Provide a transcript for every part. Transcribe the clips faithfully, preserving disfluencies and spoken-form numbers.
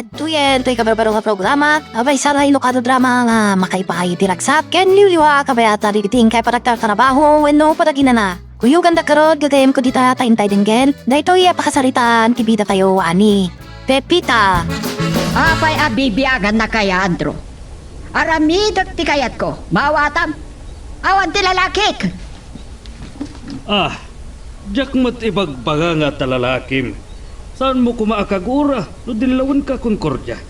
Adtoyen toy kabarbaro nga programa, abay, saray no kano drama nga makaipaay ti ragsak ken liwliwa a kabayatan iti inkay panagtartarabaho wenno panaginana. Kuyogandak garud, gagayyemko dita ta intay denggen daytoy a pakasaritaan ti bidatayo a ni Pepita. Apay a bibiagannak aya, Andrew? Aramidek ti kayatko. Maawatam. Awan ti lalakik. Ah, diak met ibagbaga nga adda lalakim. Saanmo koma a kagura no dillawenka, Concordia.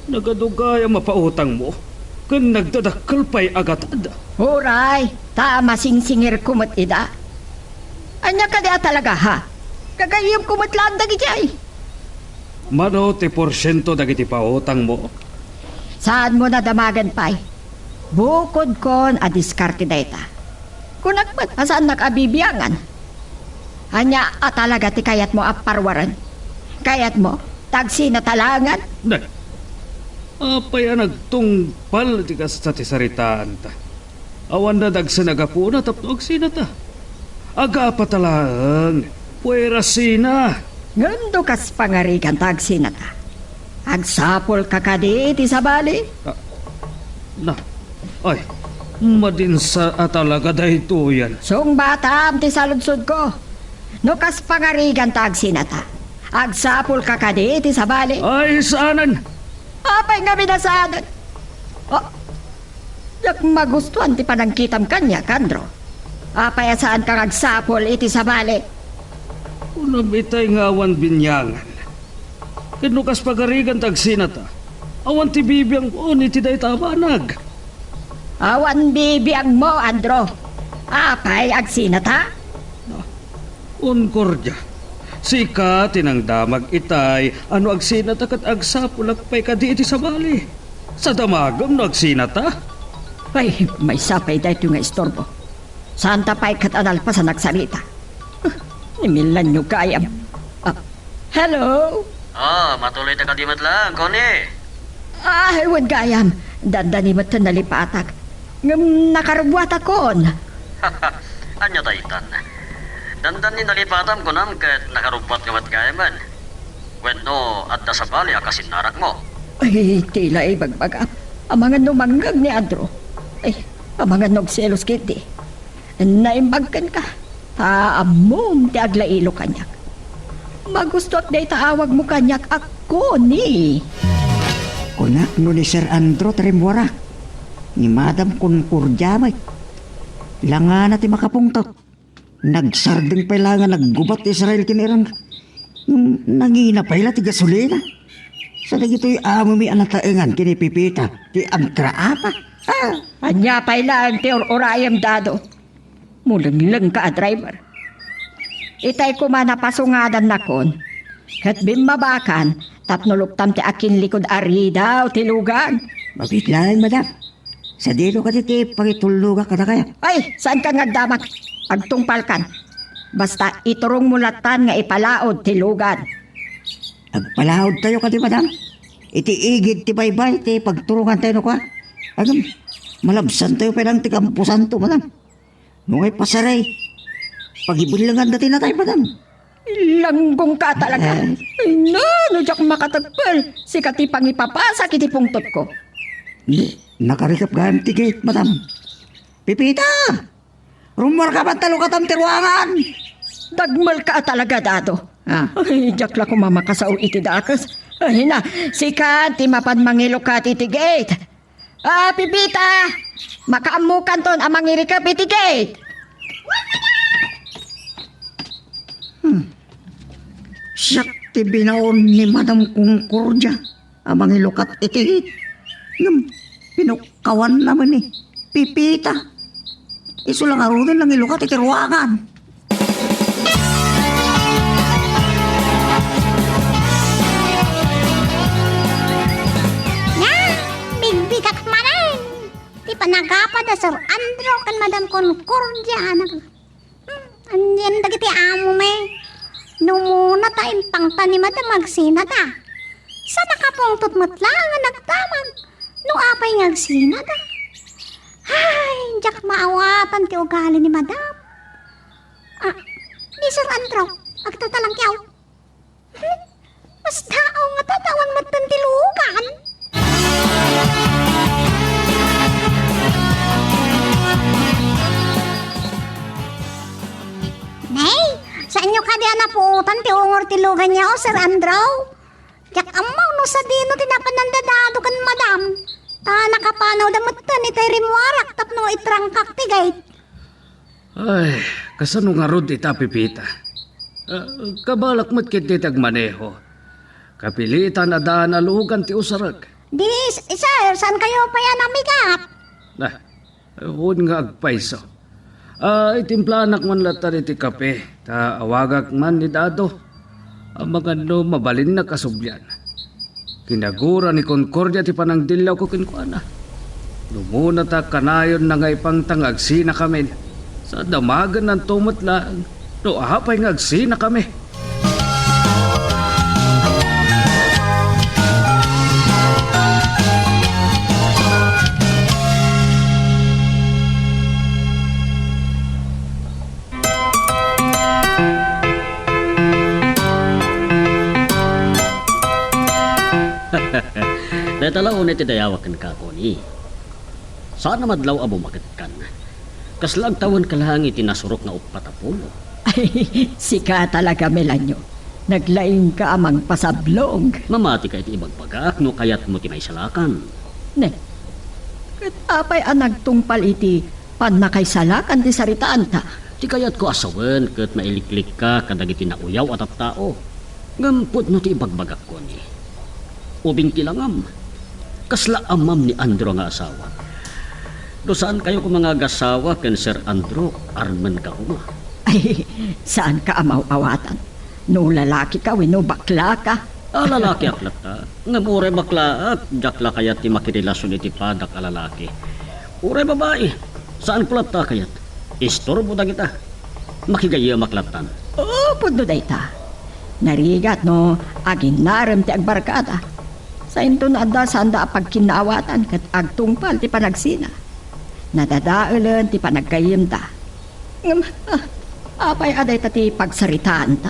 Nagadu gayam a pautangmo, ken nagdadakkel pay a gatad. Uray, ta masingsingirko met ida. Ania kadi a talaga, ha? Gagayyemko met laeng dagidiay. Mano ti porsiento dagiti pautangmo? Saanmo nadamagen pay? Bukodkon a diskarte dayta. Kunak met a saannak a bibiangan. Ania a talaga ti kayatmo a paruaren? Kayatmo ta agsinata laengen? Nay, apay a nagtungpal ti kasta ti saritaanta? Awan nadagsen a gapuna tapno agsinata. Agapata laeng, puera sina. Ngem no kas pangarigan ta agsinata, agsapulka kadi iti sabali? Ah, na, ay, madinsa a talaga daytoyen. Sungbatam ti saludsodko. No kas pangarigan ta agsinata, agsapulka kadi iti sabali? Ay, saanen. Apay ngamin a saanen? Oh, Diak magustuan ti panangkitam kaniak, Andrew. Apay a saanka nga agsapul iti sabali? Kunam itay nga awan biniangan. Ket no kas pagarigan ta agsinata, awan ti bibiangmo iti dayta a banag. Awan bibiangmo, Andrew. Apay, agsinata? Concordia, sika ti nangdamag itay a no agsinata ket agsapulak pay kadi iti sabali. Sa damagem no agsinata? Ay, maysa pay daytoy nga istorbo. Saanta pay ket a nalpasan agsarita. Huh, nimilanyo gayam. Ah, hello? Ah, matuloyta kadi met laeng, Connie? Ay, wen gayam. Dandani met nalipatak. Ngem nakarubbuatakon. Ania daytan? Dandani nalipatam kunam ket nakarubbuat nga met gayamen. Wenno, adda sabali a kasinnarakmo? Ay, ti la ibagbagam. Amangan no mangngeg ni Andrew. Ay, amangan no agselos ketdi. Naimbag kenka. Ta ammom ti aglailo kaniak. Magustuak dayta awagmo kaniak a Connie. Kunak no ni Sir Andrew ti rimmuarak. Ni Madam Concordia met. Langana ti makapungtot. Nagsardeng pay la nga naggubat ti Israel ken Iran. Ngem nangina pay la ti gasolina. Sa dagitoy amomi a nataengan ken ni Pepita ti agtraapa. Ah! Ania pay laeng ti ur-urayem, Dado? Mulenglengka a driver. Itay koma napasungadannakon. Ket bimmabakan tapno luktam ti akinlikud a ridaw ti lugan. Mabiit laeng, madam. Sadino kadi ti pangitullogak kadakayo? Ay, saankan nga agdamag. Agtungpalkan. Basta iturongmo lattan nga ipalaod ti lugan. Agpalaodtayo kadi, madam. Iti igid ti baybay ti pagturongantayo no kua. Agam, malabsantayo pay laeng ti kamposanto, madam. No ngay pasaray, pagibellengan dati natay, madam. Langgongka talaga. Ay. Ay, no, no diak makatagpel. Sika ti pangipapasak iti pungtotko. Ni, nakarikep gayam ti gate, madam. Pipita! Rummuarka man ta lukatam ti ruangan. Dagmelka a talaga, Dado. Ah. Ay, diak la koma makasao iti dakes. Ay na, sika ti mapan mangilukat iti gate. Ah, Pipita! Makaammokanton a mangirikep iti gate! Hmm. Siak ti binaon ni Madam Concordia a mangilukat iti gate. Ngem pinukkawanna met ni Pipita. Isu la ngaruden nangilukat iti ruangan. Nia, bigbigat manen ti panagapa da Sir Andrew ken Madam Concordia. Anak, hmm, anian dagiti amo, me? No muna ta impangta ni Madam agsinata. Sa nakapungtot met laeng nga nagdamag no apay nga agsinata. Ay, diak maawatan ti ugali ni Madam. Ah, ni Sir Andrew, agtatalangkiaw. Hmm? Kasdaaw nga tatawan metten ti lugan. Nay, saanyo kadi a napuotan ti ungor ti luganyo, Sir Andrew? Diak ammo no sadino ti napan nandadado ken Madam. Ta nakapanawda metten itay rimmuarak tapno itrangkak ti gate. Ay, kasano ngarud ita, Pepita? Ah, kabalak met ketdi ti agmaneho. Kapilitan a daan a lugan ti usarek. Di, s-, sir, saankayo pay a namigat? Ah, wen nga agpayso. Ah, itimplanak man latta iti kape, ta awagak man ni Dado. Amangan no mabalinnak a sublian. Kinagura ni Concordia ti panangdillawko kenkuana. Numona ta kanayonna nga ipangta nga agsinakamin. Sa damagennanto met laeng no apay nga agsinakami. Dayta la unay ti dayawak kenka, Connie. Saan a madlaw a bumaketkan. Kasla agtawenka laeng iti nasurok nga uppat a pulo. Ay, sika talaga, Melanio. Naglaingka a mangpasablog. Mamatika iti ibagbagak no kayatmo ti maisalakan. Ne, ket apay a nagtungpal iti pannakaisalakan ti saritaanta? Ti kayatko a sawen ket mailiklikka kadagiti nauyaw a tattao. Ngem pudno ti ibagbagak, Connie. Ubing ti langam. Kasla amam ni Andrew nga asawa. No saankayo koma nga agasawa ken Sir Andrew, armenka koma. Ay, saanka a maw-awatan. No lalakika wenno baklaka. A, lalakiak latta. Ngem uray baklaak, diak la kayat ti makirelasion iti padak a lalaki. Uray babai, saanko latta a kayat. Isturbo dagita. Makigayyemak lattan. Oo, pudno dayta. Narigat no aginnarem ti agbarkada. Sainto no adda saanda a pagkinnaawatan ket agtungpal ti panagsina. Nadadaelen ti panaggayyemda. Ngem, ah, apay a dayta ti pagsaritaanta?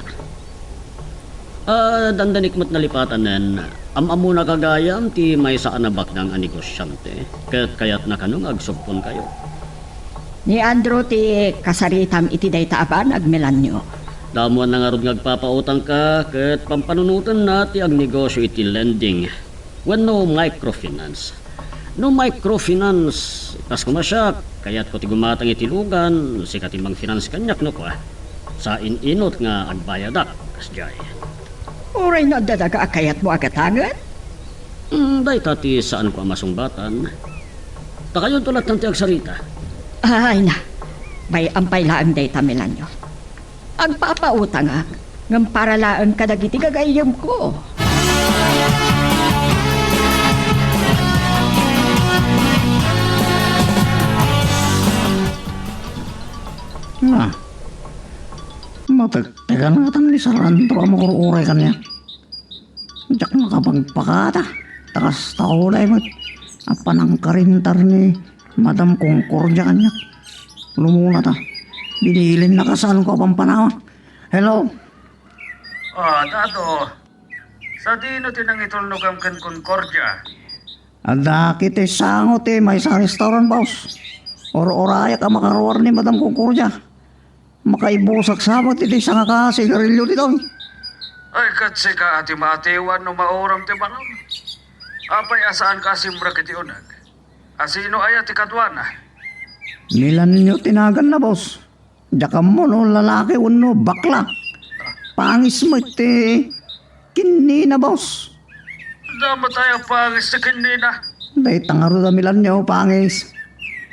Ah, dandanik met nalipatanen. Am-ammona gagayam ti maysa a nabaknang a negosiante, ket kayatna kano nga agsubkonkayo. Ni Andrew ti kasaritam iti dayta a banag, Melanio. Dammoanna ngarud nga agpapautangka, ket pampanunotenna ti agnegosio iti lending wenno microfinance. No microfinance, kas koma siak, kayatko ti gumatang iti lugan, sika ti mangfinance kaniak no kua. Sain-inot nga agbayadak, kasdiay. Uray no adda daga a kayatmo a gatangen? Hmm, dayta ti saanko a masungbatan. Ta kayonto lattan ti agsarita. Ay na, bay-am pay laeng dayta, Melanio. Agpapautangak, ngem para laeng kadagiti gagayyemko. Na, matektekan atan ni Sir Andrew a makur-uray kaniak. Diak makapagpakada, ta kasta unay met a panangkarintar ni Madam Concordia kaniak. Lumuna ta, binilinna a saanko a pampanawan. Hello? Ah, Dado. Sadino ti nangitulnogam ken Concordia? Adda kiti sango ti maysa a restaurant, boss. Ur-urayak a makaruar ni Madam Concordia. Makaibusak sa met iti sangaka sigarilyo ditoy. Ay, ket sika a ti maatiwan no maurom ti balam. Apay a saanka a simrek iti uneg? A sino aya ti kaduana? Melanio ti naganna, boss. Diak ammo no lalaki wenno bakla. Pangis met ti kinnina, boss. Damo tayo pangis ti kinnina. Dayta ngarud a Melanio pangis.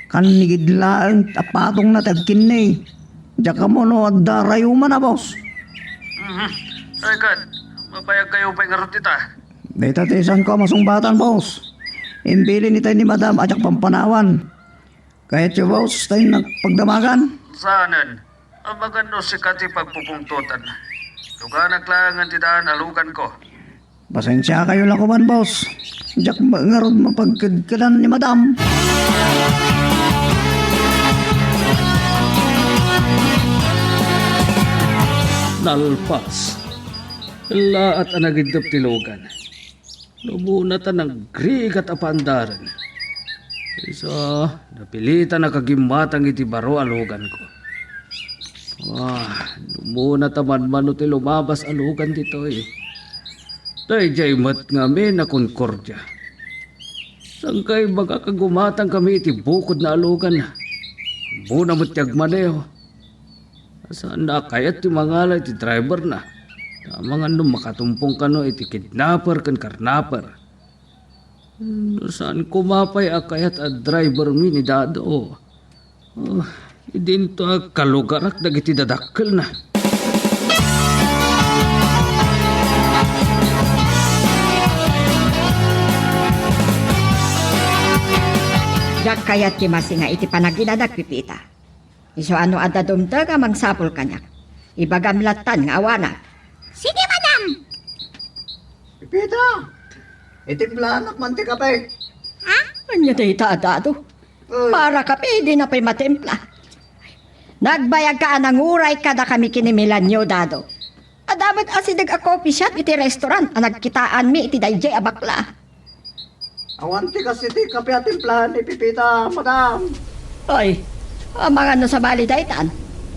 Kannigid laeng a patongna ti agkinni. Diak ammo no adda rayumana, boss. Mhm. Ay, ket, mapayagkayo pay ngarud dita. Dayta ti saanko a masungbatan, boss. Imbilin itay ni Madam a diak pampanawan. Kayatyo, boss, tayo nagpagdamagan? Saanen. Amangan no sika ti pagpupungtotan. Luganak laengen ti daan a luganko. Pasensiakayo la koman, boss. Diak ma-, ngarud mapagkedkedan ni Madam. Nalpas. Laat a nagiddep ti lugan. Lumuna ta nagrigat a paandaren. Isu, napilitanak a gimmatang iti baro a luganko. Ah, lumuna ta manmano ti lumabas a lugan ditoy. Daydiay met ngamin a Concordia. Saan kay bagak a gumatangkami iti bukod na a lugan? Ammona met ti agmaneho. Saanna a kayat ti mangala iti driverna. Amangan no makatumpong kano iti kidnapper ken karnapper. No saan koma pay a kayat a drivermi ni Dado. Oh, idinto a kalugarak dagiti dadakkelna. Diak kayat ti masinga iti panaginanak, Pipita. Isu a no adda dumteng a mangsapul kaniak, ibagam lattan nga awanak. Sige, madam! Pipita, itimplanak man ti kape. Ha? Ania dayta a Dado? Ay. Para kape, dina pay matimpla. Nagbayagka a nanguray kadakami ken ni Milanio, Dado. Adda met asideg a coffee shop iti restaurant a nagkitaanmi iti daydiay a bakla. Awan ti kas iti kape a timplaen ni Pipita, madam. Oy, amangan no sabali daytan.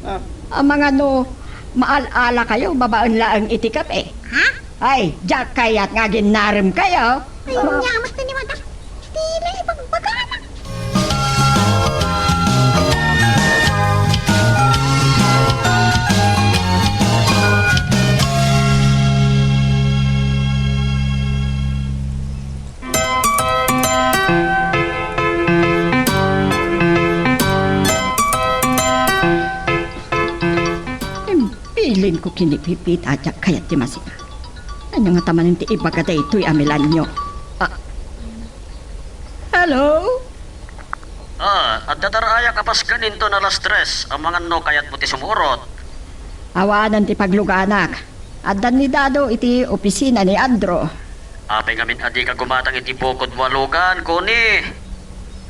Ah. Amangan no maal-alakayo babaen laeng iti kape. Ha? Ay, diak kayat nga aginnaremkayo. Ay, ania met ti ni madam? Dina ibagbagana. Imbilinko ken ni Pipita a diak kayat ti masinga. Ania ngata manen ti ibaga daytoy a Milanio? Ah. Hello? Ah, adda darayak a pasken inton alas tres, amangan no kayatmo ti sumurot. Awanen ti pagluganak. Addan ni Dado iti opisina ni Andro. Apay ngamin a dika gumatang iti bukodmo a lugan, Connie?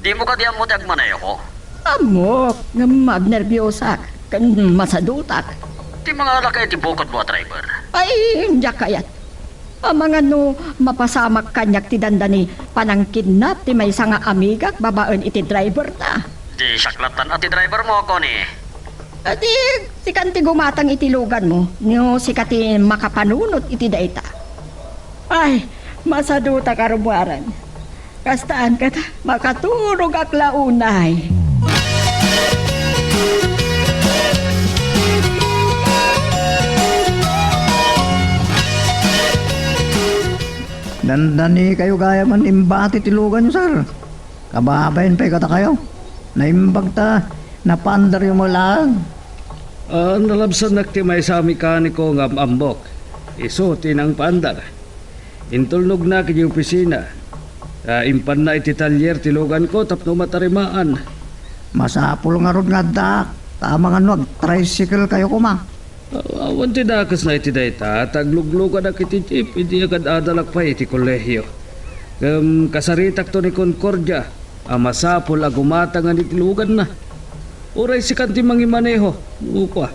Dimo kadi ammo ti agmaneho? Ammok, ngem agnerbiosak, ken masadutak. Ti mangalaka iti bukodmo a driver? Ay, diak kayat. Amangan no mapasamak kaniak ti dandani panangkidnap ti maysa nga amigak babaen iti driverna. Di siak lattan a ti drivermo, Connie. Adi, sikan ti gumatang iti luganmo, no sika ti makapanunot iti dayta. Ay, masadutak a rummuaren. Kastan ket makaturogak la unay. Dandanikayo gayam a imbati ti luganyo, sir. Kababain pay kadakayo. Naimbag ta napaandaryo met laeng. Ah, nalabsannak ti maysa a mekaniko nga am-ammok. Isu ti nangpaandar. Intulnogna idiay opisina. Ah, impanna iti talyer ti luganko tapno matarimaan. Masapul ngarud nga addaak, ta amangan no agtricycle kayo koma. Aw-, awan ti dakesna iti dayta, ta agluglugadak iti jeep idi agad-adalak pay iti kolehio. Ngem kasaritakto ni Concordia a masapul a gumatangan iti luganna. Uray sikan ti mangimaneho, no kua.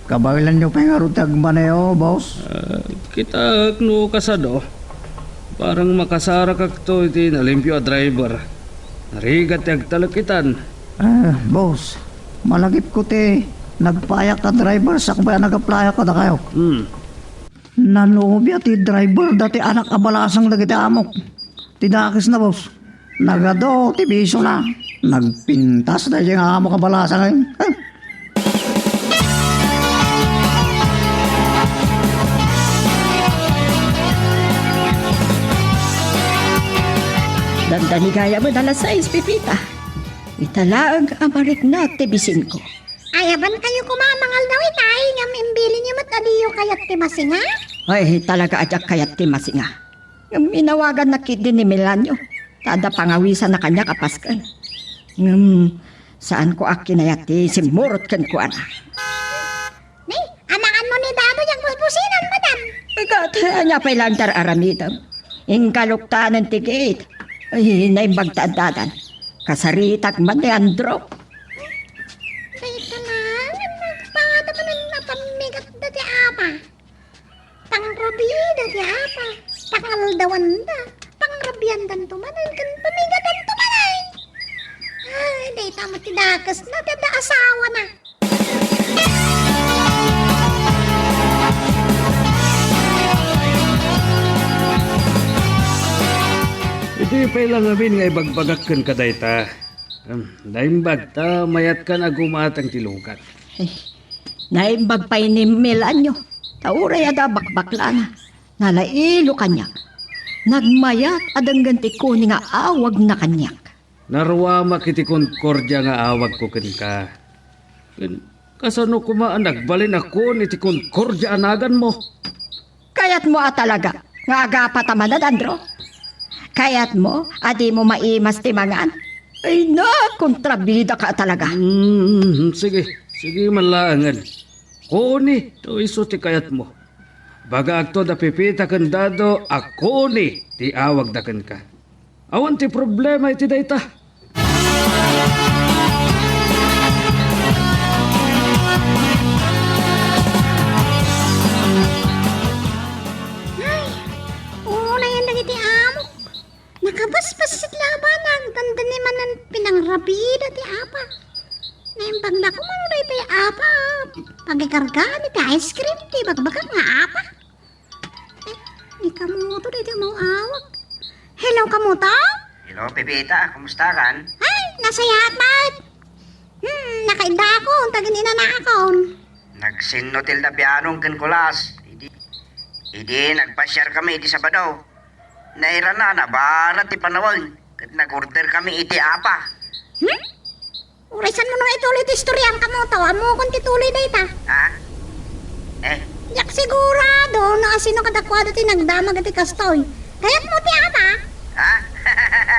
Kabaelanyo pay ngarud ti agmaneho, boss? Ah, kitaek no kasano. Parang makasarakakto iti nalimpio a driver. Narigat ti agtalekitan. Ah, boss, malagipko ti nagpayak a driver sakbay a nag-applyak kadakayo. Hmm. Nanobia ti driver da ti anak a balasang dagiti amok. Ti dakesna, boss. Nagadu ti bisiona. Nagpintas daydiay nga amok a balasang. Eh. Dandani gayam a alas sais, Pipita. Ita laeng a mariknak ti bisinko. Ay, awan kayo koma a mangaldaw itay, ngem imbilinyo met a diyo kayat ti masinga? Ay, talaga a diak kayat ti masinga. Ngem inawagannak ketdi ni Milanio, ta adda pangawisanna kaniak a pasken. Ngem saanko a kinayat ti simmurot kenkuana. Ni, amangan mo ni Dado diay busbusinan, madam. Ket ania pay laeng ti ar-aramidem? Inka luktanen ti gate. Ay, naimbag ta addadan. Kasaritak man ni Andro. Dayta na, nagpangata manen a pammigat dati ama. Pang Pangaldawanda, pangrabiandanto manen, ken pamigadanto manen. Ay, dayta met ti dakesna, ti adda asawana. Idi pay la ngamin nga ibagbagak kenka dayta, em, naimbag ta mayatkan a gumatang ti lugan. Eh, naimbag pay ni Melanio, ta uray adda bakbaklana. Nalailo kaniak. Nagmayat a denggen ti Connie nga awagna kaniak. Naruamak iti Concordia nga awagko kenka. Ken, kasano koma a nagbalin a Connie ti Concordia a naganmo? Kayatmo a talaga nga agapata manen, Andrew? Kayatmo a dimo maimas ti mangan? Ay, na, kontrabidaka a talaga. Mm, sige, sige man laengen. Connie, no isu ti kayatmo. Bagaakto da Pepita ken Dado a Connie ti awagda kenka. Awan ti problema iti dayta. Ay, unayan dagiti amok. Nakabasbassit labanak, dandani manen pinangrabida ti apa. Naimbag la koma no daytoy apa, pagikargaan iti ice cream ti ibagbagak nga apa. Eh, ni Kamoto daytoy maawag. Hello, Kamoto? Hello, Pepita. Kumusta kan? Ay, nasayaat met. Hmm, nakaiddaakon, ta gin-inanakon. Nagsinnutil da pianong ken kulas. Idi, idi nagpasiar kami idi Sabado. Nairana, nabara ti panawen, ket nag-order kami iti apa. Hmm? Uray, sanmo no ituloy ti istoriam, Kamoto? Ammokon ti tuloy dayta. Ha? Eh? Diak sigurado no asino kadakuada ti nagdamag iti kastoy. Kayatmo ti apa? Ha?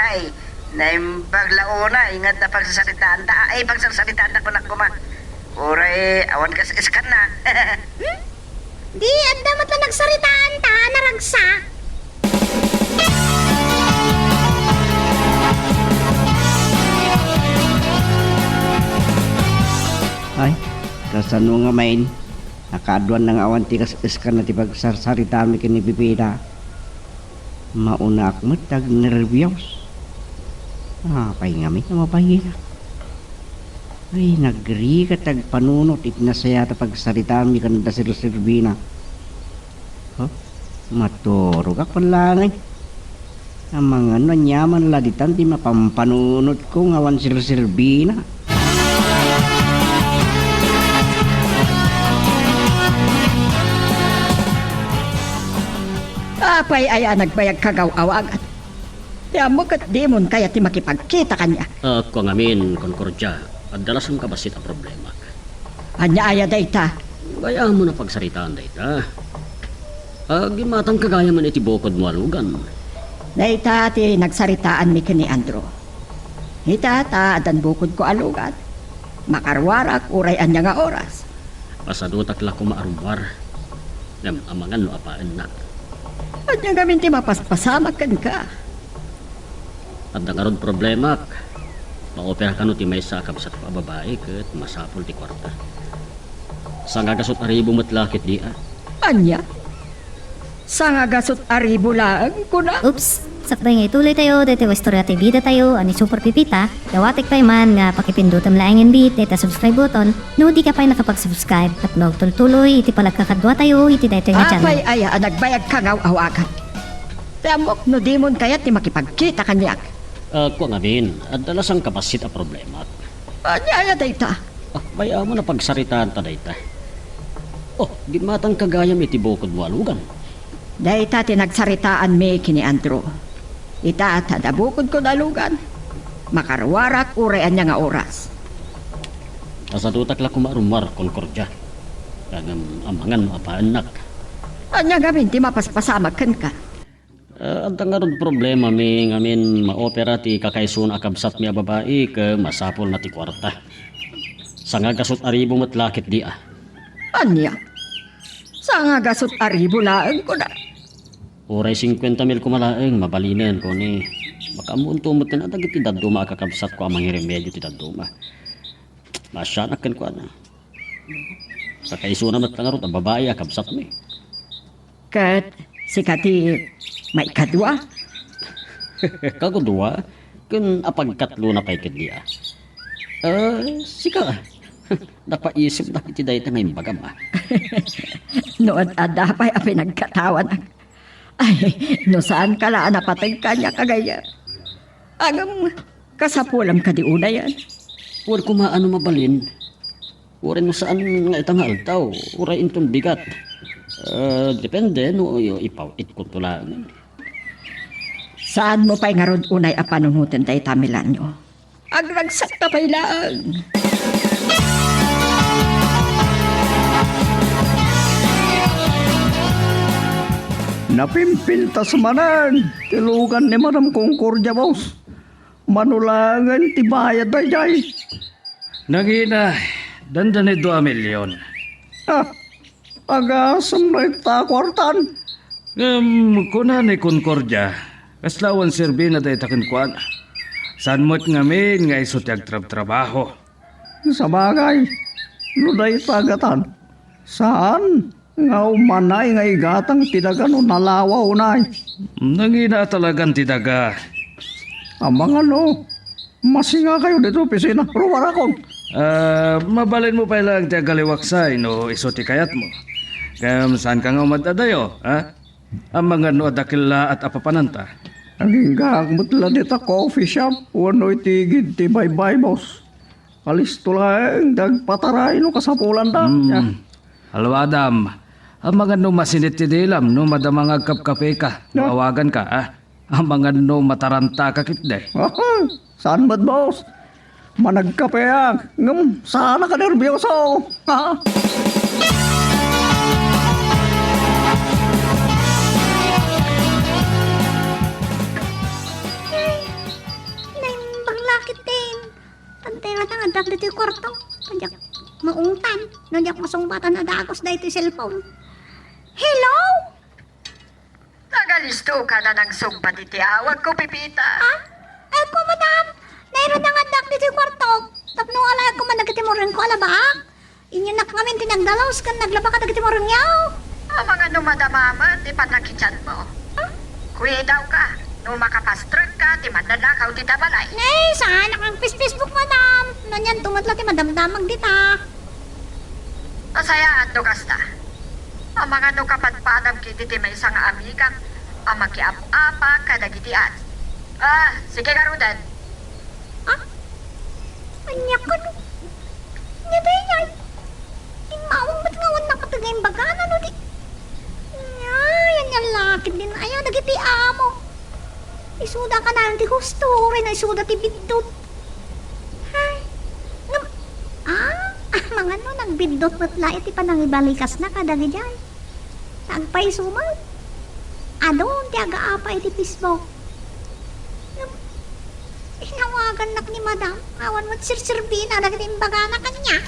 Ay, naimbag la unay, ingat ta pagsasaritaanta. Ay, pagsarsaritaanta kunak koma. Uray, awan kas iskan na. Hmm? Di, adda met la nagsaritaanta a naragsak. Ay, kasano ngamin? Nakaaduan na nga awan ti kas-, iskan na ti pagsarsaritaami ken ni Pepita. Maunaak met ti agnerbios. Apay ngamin a mabahinak? Ay, nagrigat ti agpanunot iti nasayaat a pagsaritaami ken da Sir Servina. Huh? Maturogak pay laeng. Amangan no aniaman la ditan ti mapampanunotko nga awan Sir Servina. Apay aya a nagbayag kagaw-awagan? Ti ammok ket dimon kayat ti makipagkita kaniak. Ah, kua ngamin, Concordia, adda la sangkabassit a problemak. Ania aya dayta? Bay-amon a pagsaritaan dayta. Ah, gimmatangka gayamen iti bukodmo a lugan. Dayta ti nagsaritaanmi ken ni Andrew. Ita ta addan bukodko a lugan. Makaruarak uray ania nga oras. Pasadutak la koma a rummuar. Ngem amangan no apaennak. Ania ngamin ti mapaspasamak kenka? Adda ngarud problemak. Maopera kano ti maysa a kabsatko a babai ket masapul ti kuarta. Sangagasut a ribu met la ketdi a. Ania? Sangagasut a ribu laeng, kuna? Oops! Sakbay nga ituloy tayo, daytoy nga istorya ti bida tayo a ni Super Pepita, dawatek pay man nga pakipindutem laengen dayta subscribe button no di ka pay nakapag-subscribe tapno agtultuloy iti panagkakadua tayo iti daytoy nga channel. Apay aya a nagbayag kagaw-awagan? Ti ammok no dimon kayat ti makipagkita kaniak. Ah, kua ngamin, adda la sangkabassit a problemak. Ania aya dayta? Ah, bay-amon a pagsaritaanta dayta. Oh, gimmatangka gayam iti bukodmo a lugan. Dayta ti nagsaritaanmi ken ni Andrew. Ita ta adda bukodko a lugan. Makaruarak uray ania nga oras. Pasadutak la koma a rummuar, Concordia. Ngem amangan no apaennak. Ania ngamin ti mapaspasamak kenka? Ah, adda ngarud problemami ngamin maopera ti kakaisuna a kabsatmi a babai ket masapulna ti kuarta. Sangagasut a ribu met la ketdi a. Ania? Sangagasut a ribu laeng, kuna? Uray singkuenta mil koma laeng, mabalinen, Connie. Makaammoento met ken dagiti dadduma a kakabsatko a mangiremedio ti dadduma. Maasianak kenkuana. Kakaisuna met la ngarud a babai a kabsatmi. Ket sika ti Maikadua? Kagudua, ken apagkatlona pay ketdi a. Ah, sika, napaisipnak iti dayta nga imbagam, a. No ad-adda pay a pinagkatawanak. Ay, no saanka la a napateg kaniak, agayam. Agam, kasapulam kadi unayen? Wen koma a no mabalin. Uray no saan nga ita nga aldaw, uray inton bigat. Ah, depende no ipaw-itkonto laengen. Saanmo pay ngarud unay a panunoten dayta, Milanio? Agragsatka pay laeng. Napimpintas manen ti lugan ni Madam Concordia, boss. Mano laengen ti bayad daydiay? Nangina, dandani dua a milyon. Ah, agasem dayta a kuartan. Ngem kuna ni Concordia, kasla awan serbina dayta kenkuana. Saan met ngamin nga isu ti agtrabtrabaho. Sabagay, no dayta a gatan, saan nga umanay nga igatang ti daga no nalawa unay. Nangina talagan ti daga. Amangan no masingakayo ditoy opisina, ruarakon. Ah, mabalinmo pay laeng ti agaliwaksay no isu ti kayatmo. Ngem saanka nga umad-adayo, ha? Amangan no adda kellaat a papananta. Aginggaak met la dita coffee shop wenno iti igid ti baybay, boss. Kalisto laeng ti agpataray no kasapulanda. Hmm. Alwadam, amangan no masinit ti dilam no madama nga agkapkapeka no awaganka, a? Amangan no matarantaka ketdi. Aha, saan met, boss? Managkapeak, ngem saanak a nerbioso. Ha? Naimbag la ketdin. Tantay nga addak ditoy kuarto. Diak maungtan. No diak masungbatan a dagus daytoy cellphone. Hello? Nagalistoka a nangsungbat iti awagko, Pepita. Ah? Ay ko, madam. Nairon nga addak ditoy kuarto. Tapno alayagko man dagiti murengko a labak. Inyonak ngamin ti nagdalus ken naglaba kadagiti murengyo. Amangan no madama met ti pannakitianmo. Kuidawka, no makapastrek ka ti mannalakaw dita balay. Nay, saanak agpis-Facebook, madam. Nanianto met la ti madamdamag dita. Nasayaat no kasta. Amangan no kapadpadam ketdi ti maysa nga amigam a makiap-apa kadagiti ads. Ah, sige ngaruden. Ah? Ania kano? Ania daydiay? Immawang met nga awan nakateg nga imbagana no di. Ania, ania la ketdin aya dagiti amo. Isuda kanayon ti husto, uray no isuda ti biddut. Ay, ngem, ah, amangan no nagbiddut met la iti panangibalikasna kadagijay. Agpayso met. Adun ti agaapa iti Facebook. Ngem, inawagannak ni Madam, awan met serserbina dagiti imbagana kaniak.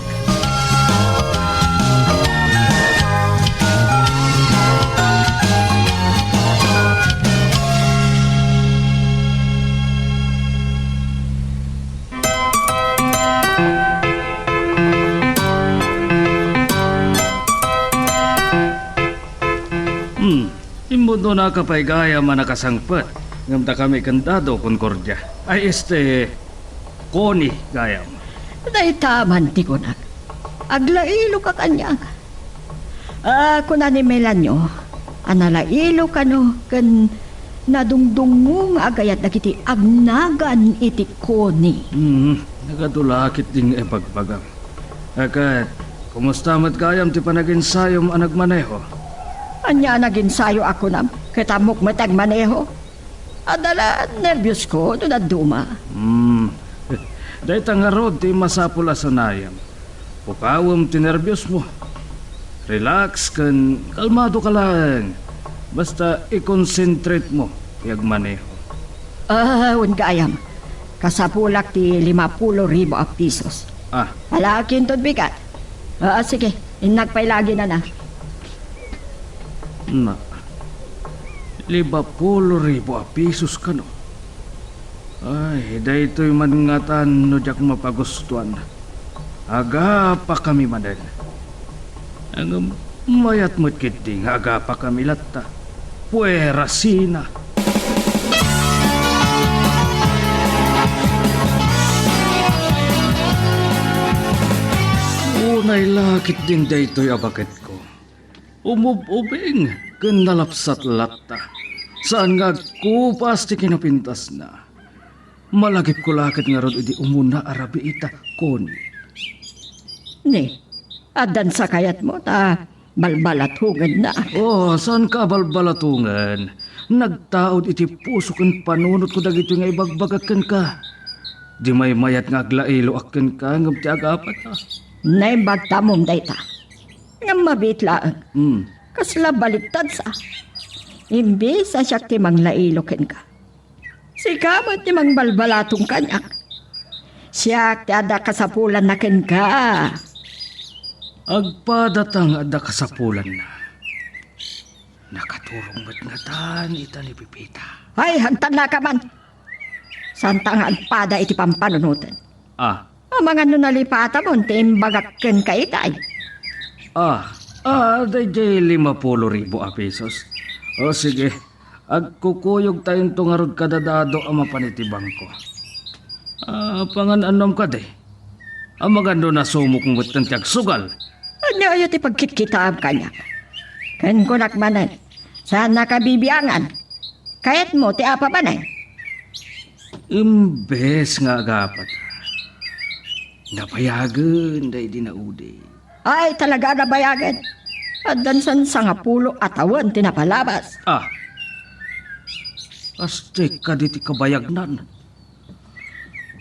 Hmm. Immudnonaka pay gayam a nakasangpet, ngem dakami ken Dado Concordia. Ay, este, Connie gayam. Dayta man ti kunak. Aglailokak aniak. Ah, kuna ni Melanio a nalailoka no ken nadungdungngo nga agayat dagiti agnagan iti Connie. Hmm, nagadu la ketdi nga ibagbagam. Ket, kumusta met gayam ti panaginsayom a nagmaneho? Ania a naginsayo a kunam? Ket ammok met agmaneho. Adda la nerbios ko no dadduma. Hmm. Dayta ngarud ti masapul a sanayem. Pukawem ti nerbiosmo. Relax ken kalmadoka laeng. Basta i-concentrate mo ti agmaneho. Ah, wen gayam. Kasapulak ti lima pulo ribu a pisos. Ah. Alaak inton bigat. Ah, sige, innak pay la aginana. Na, lima pulo ribu a pisos kano? Ay, daytoy man ngatan no diak mapagustuan. Agapakami manen. Ngem mayat met ketdi nga agapakami latta. Puera sina. Unay la ketdin daytoy a baketko. Umub-ubing ken nalapsat latta. Saan nga agkupas ti kinapintasna. Malagipko la ket ngarud idi umuna a rabii ta Connie. Ni, addan sa kayatmo ta balbalatongenna. Oh, saanka a balbalatongen? Nagtaud iti puso ken panunotko dagitoy nga ibagbagak kenka. Di maymayat nga aglailoak kenka ngem ti agapata. Naimbag tamom dayta. Ngem mabiit laeng. Hmm. Kasla baliktad sa. Imbes a siak ti manglailo kenka. Sika met ti mangbalbalatong kaniak. Siak ti adda kasapulanna kenka. Agpadata nga adda kasapulanna. Nakaturong met ngatan ita ni Pepita. Ay, hagtannaka man. Saanta nga agpada iti pampanunoten. Ah. Amangan no nalipatamon ti imbagak kenka itay. Ah, ah, daydiay lima pulo ribu a pesos. O sige, agkukuyogtayonto ngarud kada Dado a mapan iti bangko. Ah, pangan annom kadi? Amangan no nasumok metten ti agsugal. Aniayo ti pagkitkitaam kaniak? Ken kunak manen, saannaka bibiangan. Kayatmo ti apapanen? Imbes nga agapata, nabayagen daydi naudi. Ay, talaga a nabayagen. Addan san sangapulo a tawen ti napalabas. Ah. Astek kadi ti kabayagnan.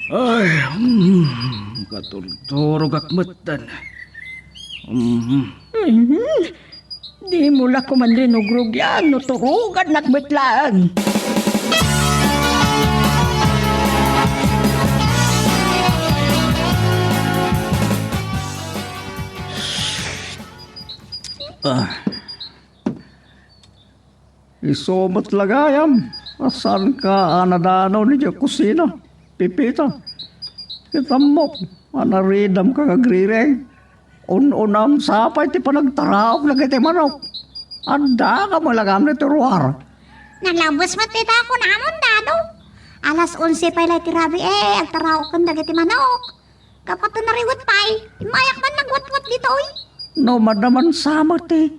Ay, mm, katurturogak metten. Mm. Mhm. Dimo la koman rinugrugyan no turugannak met laeng. Ah. Isu met la gayam a saanka a nadanaw idiay kusina, Pepita. Ket ammok a naridamka nga agrireng. Un-unam sa pay ti panagtaraok dagiti manok. Addaka met la gayam ditoy ruar. Nalabes met dita kunamon, Dado. Alas onse pay la iti rabii, agtaraoken dagiti manok. Gapu ta nariwet pay, immayak man nagwatwat ditoy. No madaman sa met ti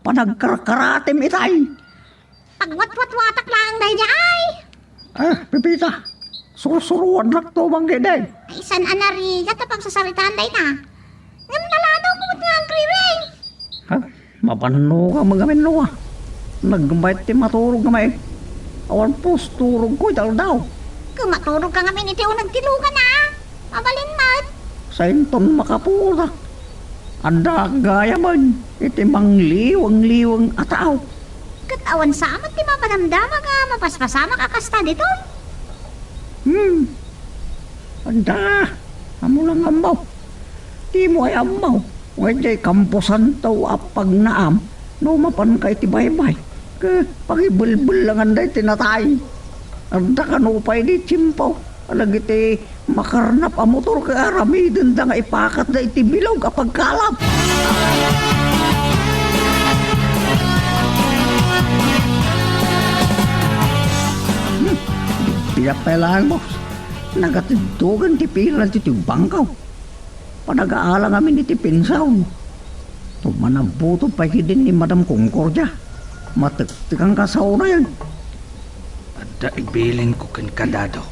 panagkarkaratem itay. Pagwatwatwatak laeng daydiay. Ah, Pepita, sursuruannak to manggedeg. Ay, saan a narigat a pagsasaritaan dayta? Ngem naladawko met nga agrireng. Ha? Mapannuka met ngamin no a. Nagmayat ti maturog nga maik. Awan pusturogko iti aldaw. Ket maturogka ngamin iti uneg ti lugan a. Mabalin met. Sainton makaputa. Adda gayamen iti mangliwengliweng a tao. Ket awan sa met ti mapadamdama nga mapaspasamak a kasta ditoy. Hmm. Adda. Ammo lang ammo. Dimo ay ammo. Nga idiay kamposanto a pagnaam no mapanka iti baybay. Ket pagibelbellangan daytoy natay. Adda kano pay di tiempo. Dagiti makarnap a motor ket aramidenda nga ipakatda iti bilog a pagkalap. Hmm, bigat pay laeng, boss. Nagatiddogan ti pila ditoy bangko. Panagaala ngamin iti pension. Tumanabuto pay ketdin ni Madam Concordia. Matektekan ka saunayan. Adda ibilinko kenka, Dado.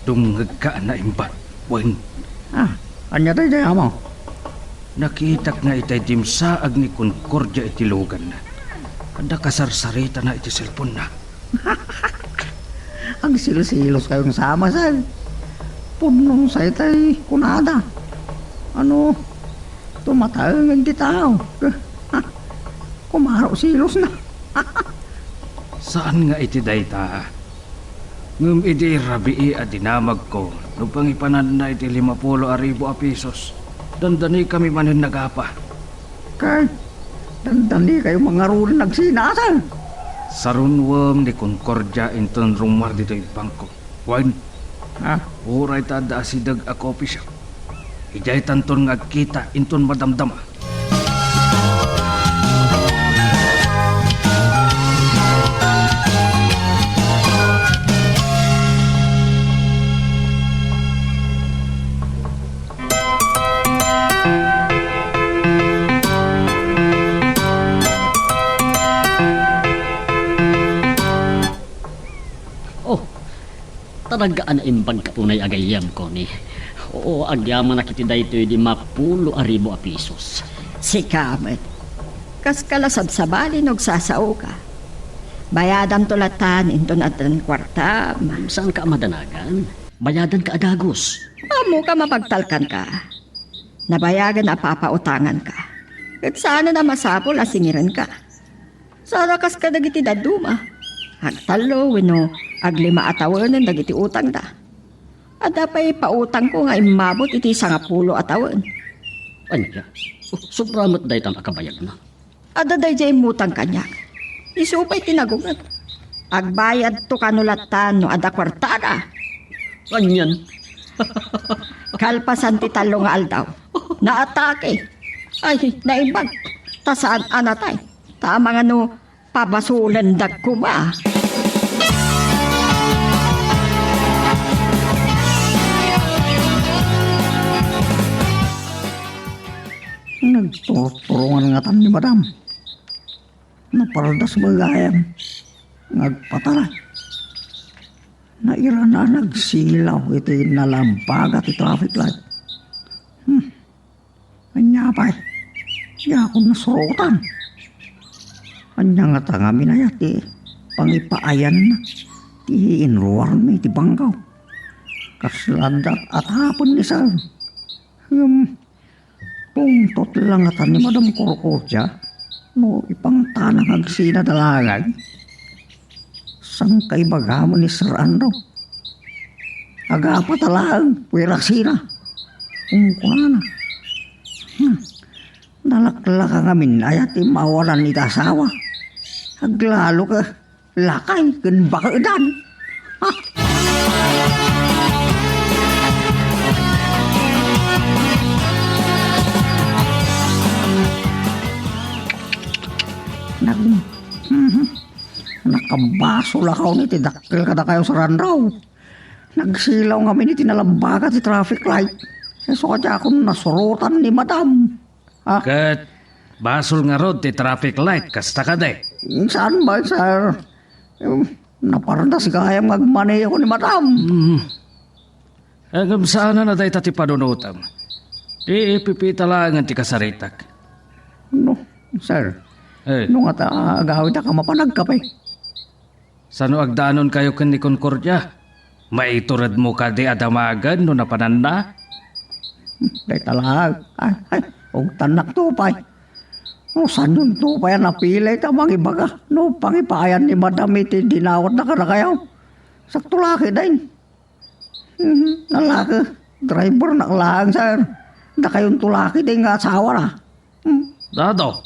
Dumngegka a naimbag, wen. Ah, ania daydiay, Ama? Nakitak nga itay dimsaag ni Concordia iti luganna. Adda kasarsaritana iti cellphone-na. Agsilsiloskayon sa Ama, sir. Pudno say tay kunada. Ano, tumataengen ti tao. Kumaro silosna. Saan nga iti dayta. Ngem idi rabii a dinamagko no pangipananna iti lima pulo a ribu a pesos, dandanikami manen nagapa. Kay, dandanikayo mangarulan agsinasan. Sarunuem ni Concordia inton rummuar ditoy bangko. Wen, ah, uray ta adda asideg a coffee shop. Idiay tanton nga agkita inton madamdama. Talaga a naimbag katunay a gayyem, Connie. Oo, agyamanak iti daytoy lima pulo a ribu a pisos. Sika met. Kaska la sabsabali no agsasaoka. Bayadamto latta inton addan kuartam. Saanka a madanagan? Bayadanka a dagus. Ammoka mapagtalkanka. Nabayagen a papautanganka. Ket saanen a masapul a singirenka. Saan a kas kadagiti dadduma. Agtallo wenno aglima a tawenen dagiti utangda. Adda pay pautangko nga immabot iti sangapulo a tawen. Ania? Oh, sobra met daytan a kabayagna. Adda daydiay immutang kaniak. Isu pay ti nagunget. Agbayadto kano latta no adda kuartada. Anian? Kalpasan ti tallo nga aldaw, naatake. Ay, naimbag. Ta saan a natay. Ta amangan no pabasolendak koma. Nagturturongan ngatan ni Madam. Napardas met gayam nga agpataray. Nairana a nagsilaw iti nalabbaga ti traffic light. Hmm. Ania pay? Diakon nasurotan. Ania ngata ngamin aya ti pangipaayanna ti inruarmi iti bangkaw? Kasla adda atapen ni Sir. Ngem, pungtot la ngata ni Madam Corcordia no ipangtana nga agsinada laeng. Saan kaibaga met ni Sir Andrew? Agapata laeng, puerasina. Kunkunana. Hmm. Nalaklaka ngamin aya ti mawalan iti asawa. Aglalo ka, lakay ken bakedan. Ha? Nag-, mhm. Nakabasol a kaon iti dakkel kadakayo, Sir Andrew. Nagsilaw ngamin iti nalabbaga ti traffic light. Isu a diakon nasurotan ni Madam. Ah. Ket basol ngarud ti traffic light, kasta kadi? Saan ba, sir? Em, napardas gayam nga agmaneho ni Madam. Hmm. Ngem saanen a dayta ti panunotem. Ti Pepita laengen ti kasaritak. No, sir. Eh. No ngata agawidka mapan agkape. Sano agdanonkayo ken ni Concordia? Maituredmo kadi a damagen no napananna? Dayta laeng. Ay, ay, ugtannakto pay. No, saanyonto pay a napilay ta mangibaga no pangipaayan ni Madam iti dinawatna kadakayo. Sakto la ketdin. Mhm, nalaka. Drivernak laeng, sir. Dakayonto la ketdin nga asawana. Hmm. Dado.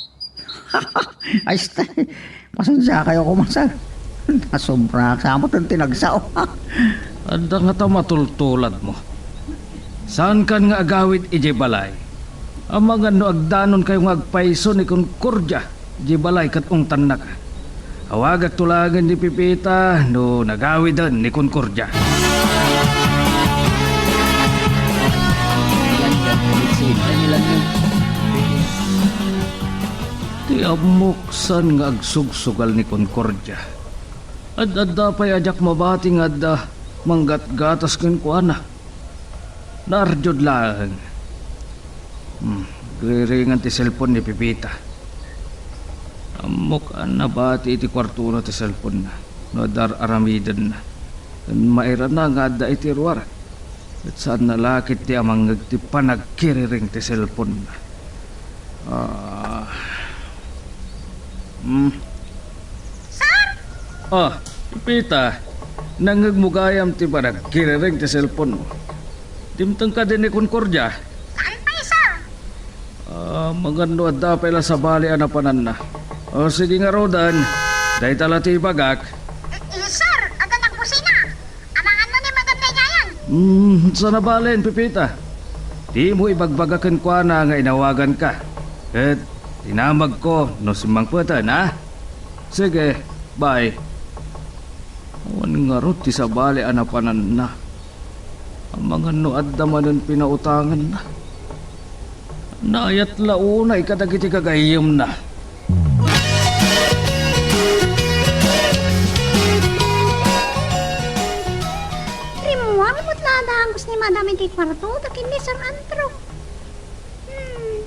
Ay, sta-, pasensiakayo koma, sir. Nasobra sa met ti nagsao. Adda ngata matultuladmo. Saankan nga agawid idiay balay? Amangan no agdanonkayo nga agpayso ni Concordia idiay balay ket ungtannaka. Awagakto laengen ni Pepita no nagawiden ni Concordia. Ti ammok saan nga agsugsugal ni Concordia. Ad-adda pay a diak mabati nga adda manggatgatas kenkuana. Naardiod laeng. Hmm, agriringan ti cellphone ni Pepita. Ammok a nabati iti kuartona ti cellphone-na no adda ar-aramidenna. Ken mairana nga adda iti ruar. Ket saanna la ketdi a mangngeg ti panagkiriring ti cellphone-na. Ah. Hmm. Sir? Ah, Pepita, nangngegmo gayam ti panagkiriring ti cellphone-mo. Dimteng kadi ni Concordia? Saan pay, sir. Ah, amangan no adda pay la sabali a napananna. O, sige ngaruden, dayta la ti ibagak. Eh, eh, sir, adda nagbusina. Amangan no ni Madam daydiayen. Hmm, saan a balen, Pepita. Dimo ibagbaga kenkuana nga inawaganka. Ket dinamagko no simmangpeten, ha? Sige, bye. Awan ngarud ti sabali a napananna. Amangan no adda manen pinautanganna. Naayat la unay kadagiti gagayyemna. Madam iti kuarto, ta ken ni Sir Andrew. Hmm.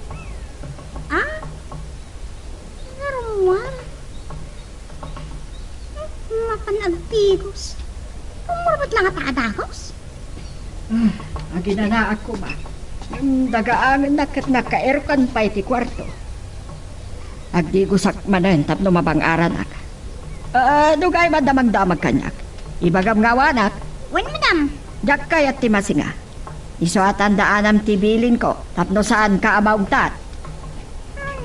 Ah? Ngarumwar. Hmm, mapan agtigos. Umurbat lang ata a dagos. Ah, aginanaak koma. Ngem dagaangennak ket nakaerokan pay ti kuarto. Agdigosak manen tapno mabang-aranak. Ah, dugay man damagdamag kaniak. Ibagam nga awanak. Wen, madam. Diak kayat ti masinga. Isu a tandaanam ti bilinko tapno saanka a maugtat. Ay,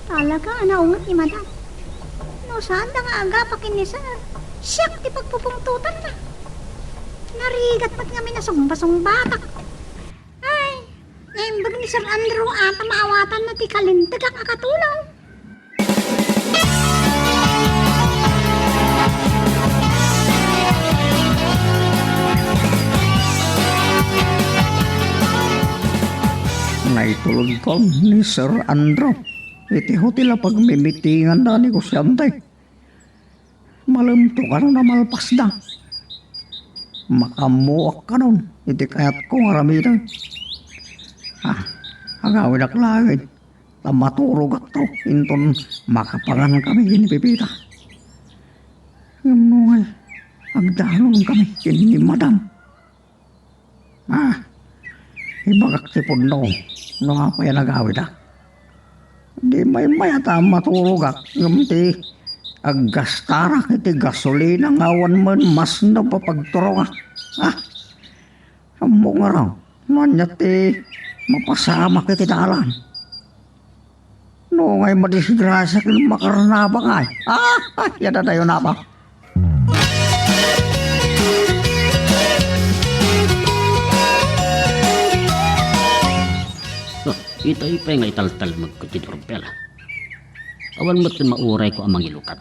talaga a naunget ni madam. No saanda nga agapa ken ni sir, siak ti pagpupungtotanna. Narigat met ngamin a sungba-sungbatak. Ay, naimbag ni Sir Andrew a ta maawatanna ti kalintegak a katulong. Naitulodkon ni Sir Andrew iti hotel a pagmimitinganda a negosyante. Malemto kanon a malpasda. Makaammoak kanon iti kayatko nga aramiden. Ah, agawidak laeng ta maturogakto inton makapangankami ken ni Pepita. Ngem nungay agdanonkami ken ni Madam. Ah, ibagak ti pudno no apay a nagawidak. Di maymayat a maturogak ngem ti aggastarak iti gasolina nga awan met masneb a pagturongak. Ah, ammok ngarud no ania ti mapasamak iti dalan. Nungay madisgrasia ken makarnabak ay. Ah, ay, yadadayo napa. Ah, itay pay nga italtalmegko ti durbel. Awan met maurayko a mangilukat.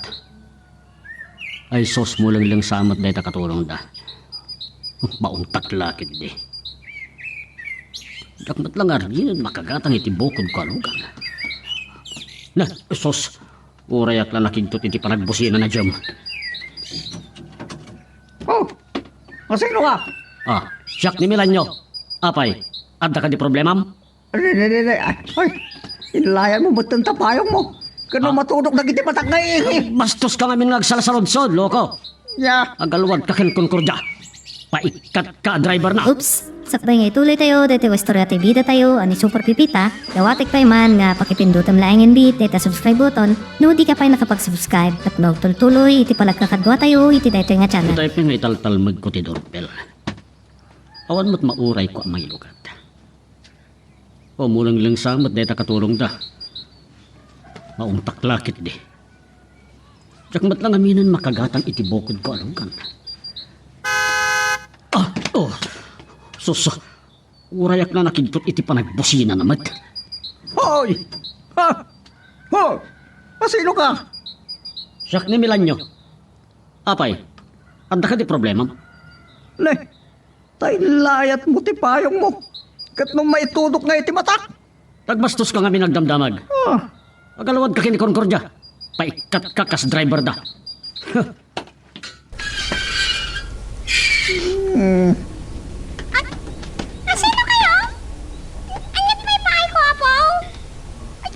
Ay sus, mulenglengsa met dayta katulongda. Mauntak la ketdi. Diak met la ngarud makagatang iti bukodko a lugan. Na, sus, urayak la nakigtot iti panagbusina na diyem. Oh, asino ka? Ah, siak ni Milanyo. Apay, adda kadi problemam? Ay, ay, ay, ay, ay. Inlayan mo met ta payong mo. Kano Ah. matudok dagiti matak nga ihi. Bastos ka ngamin nga agsalsaludsod, loko. Ya. Agalwad ka ken Concordia. Paikkat ka, driver na. Oops! Sakbay nga ituloy tayo, daytoy nga istorya ti bida tayo, a ni Super Pipita, dawatek pay man nga pakipindutem laengen bi dayta subscribe button, no di ka pay nakapag-subscribe, tapno agtultuloy iti panagkakadua tayo iti daytoy nga channel. Itay pay nga italtalmegko ti doorbell. Awan met maurayko a mangilukat. O, mulenglengsa met dayta katulongda. Mauntak la ketdi. Diak met la ngaminen makagatang iti bukodko a lugan. Ah, oh, sus, urayak la nakigtot iti panagbusina na met. Hoy! Ha? Ho! Asino ka? Siak ni Milanyo. Apay, adda kadi problemam? Ne, ta inlayat mo ti payong mo. Ket no maitudok nga iti matak. Nagbastos ka ngamin agdamdamag. Ah. Agalwad ka ken ni Concordia. Paikkat ka kas driver da. Hmm. At, asino kayo? Aniat may paay ko, Apo? Ay,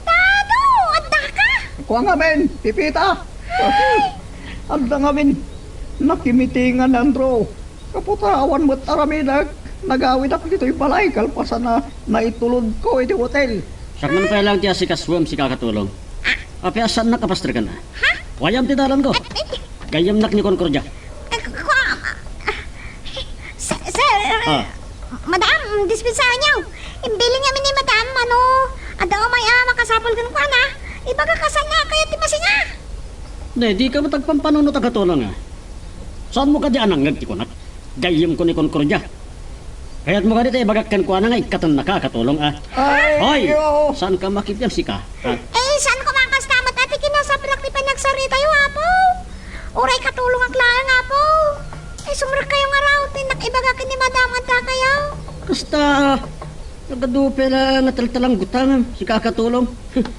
Dado, adda ka? Kua ngamin, Pipita. Ay. Adda ngamin. Nakimitingan ni Andrew. Kaputawan met aramidek, nagawidak ditoy balay kalpasan a naitulodko iti hotel. Siak man pay laeng ti asikasuem, sika a katulong. Apay a saannak a pastreken? Ha? Wayam ti dalanko. At, at, Gayyemnak ni Concordia. Eh, ku-, ku-, ah, sir, sir, Ah. Madam, dispensaanyo. Imbilin ngamin ni Madam, ano, adda umay a makasapul kenkuana. Ibaga ka saanna a kayat ti masinga. Ne, dika met agpampanunot a katulong, a. Saanmo kadi a nangngeg ti kunak? Gayyemko ni Concordia. Kayatmo kadi ta ibagak kenkuana nga ikkatennaka a katulong, a? Ay, Hoy! Saanka makibiang, sika, a? Eh, saan ko makastamot, ati, kinasaplak ti panagsaritatayo, Apo? Uray katulongak laeng, Apo. Ay, sumrekkayo ngarud, ti innak ibaga ken ni Madam, adda kayo. Kasta, nagadu pay la nga taltalanggutam, sika a katulong.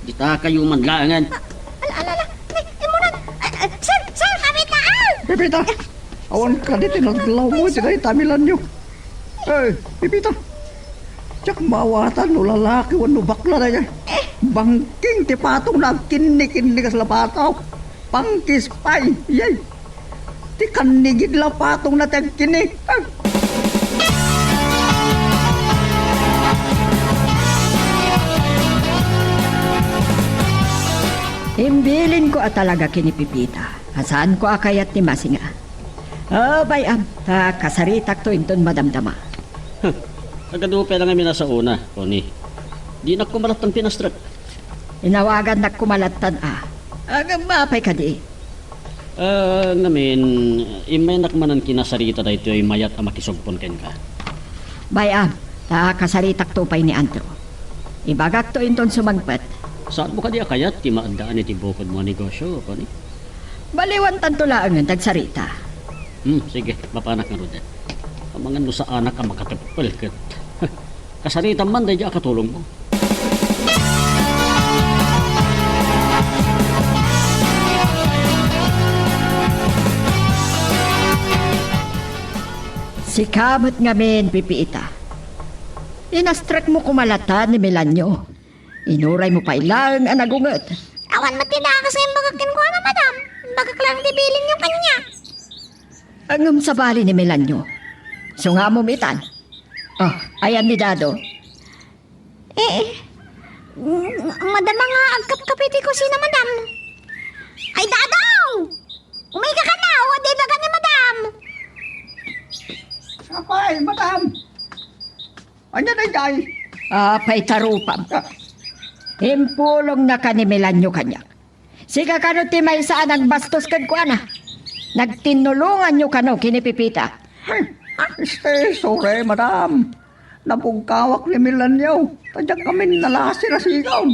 Dita kayo man laengen. Ah, ala, ala, ala. Ay, imunan. Ah, ah, sir, sir, kami taan. Pepita, awan kadi ti nadlawmo iti dayta a Milanyo. Ay, Pepita. Diak maawatan no lalaki wenno bakla dayta. Bangking ti patongna, agkinni-kinni kasla patong. Pangkis pay, yay. Ti kannigid la patongna ti agkinni. Ah. Imbilinko a talaga ken ni Pepita a saanko a kayat ti masinga. Ah, bay-am, ta kasaritakto inton madamdama. Huh, agadu pay la ngamin a saona, Connie. Dinak koma lattan pinastrek. Inawagannak koma lattan a. Ngem apay kadi? Ah, ngamin, immaynak manen kinasarita daytoy mayat a makisugpon kenka. Bay-am, ta kasaritakto pay ni Andrew. Ibagakto inton sumangpet. Saanmo kadi a kayat ti maaddaan iti bukodmo a negosio, Connie? Baliwantanto laengen ti agsarita. Hmm, sige, mapanak ngaruden. Amangan no saanak a makateppel ket kasaritam man daydi a katulongmo. Sika met ngamin, Pepita. Inastrekmo koma lattan ni Melanio. Inuraymo pay laeng a nagunget. Awan met ti dakes nga imbagak kenkuana, madam. Imbagak laeng ti bilinyo kaniak. Ngem sabali ni Melanio. Isu nga ammom itan. Oh, ayan ni Dado. Eh, eh. Mm, madama nga agkapkape ti kusina, madam. Ay, Dado! Umayka kano, adi ibaga ni madam. Apay, madam. Ania daydiay? Apay, tarupam. Ah. Impulongnaka ni Melanio kaniak. Sika kano ti maysa a nagbastos kenkuana. Nagtinnulonganyo kano ken ni Pepita. Ay, este, sorry, madam. Napugkawak ni Melanio. Ta diak ngamin nalasir a sigaw.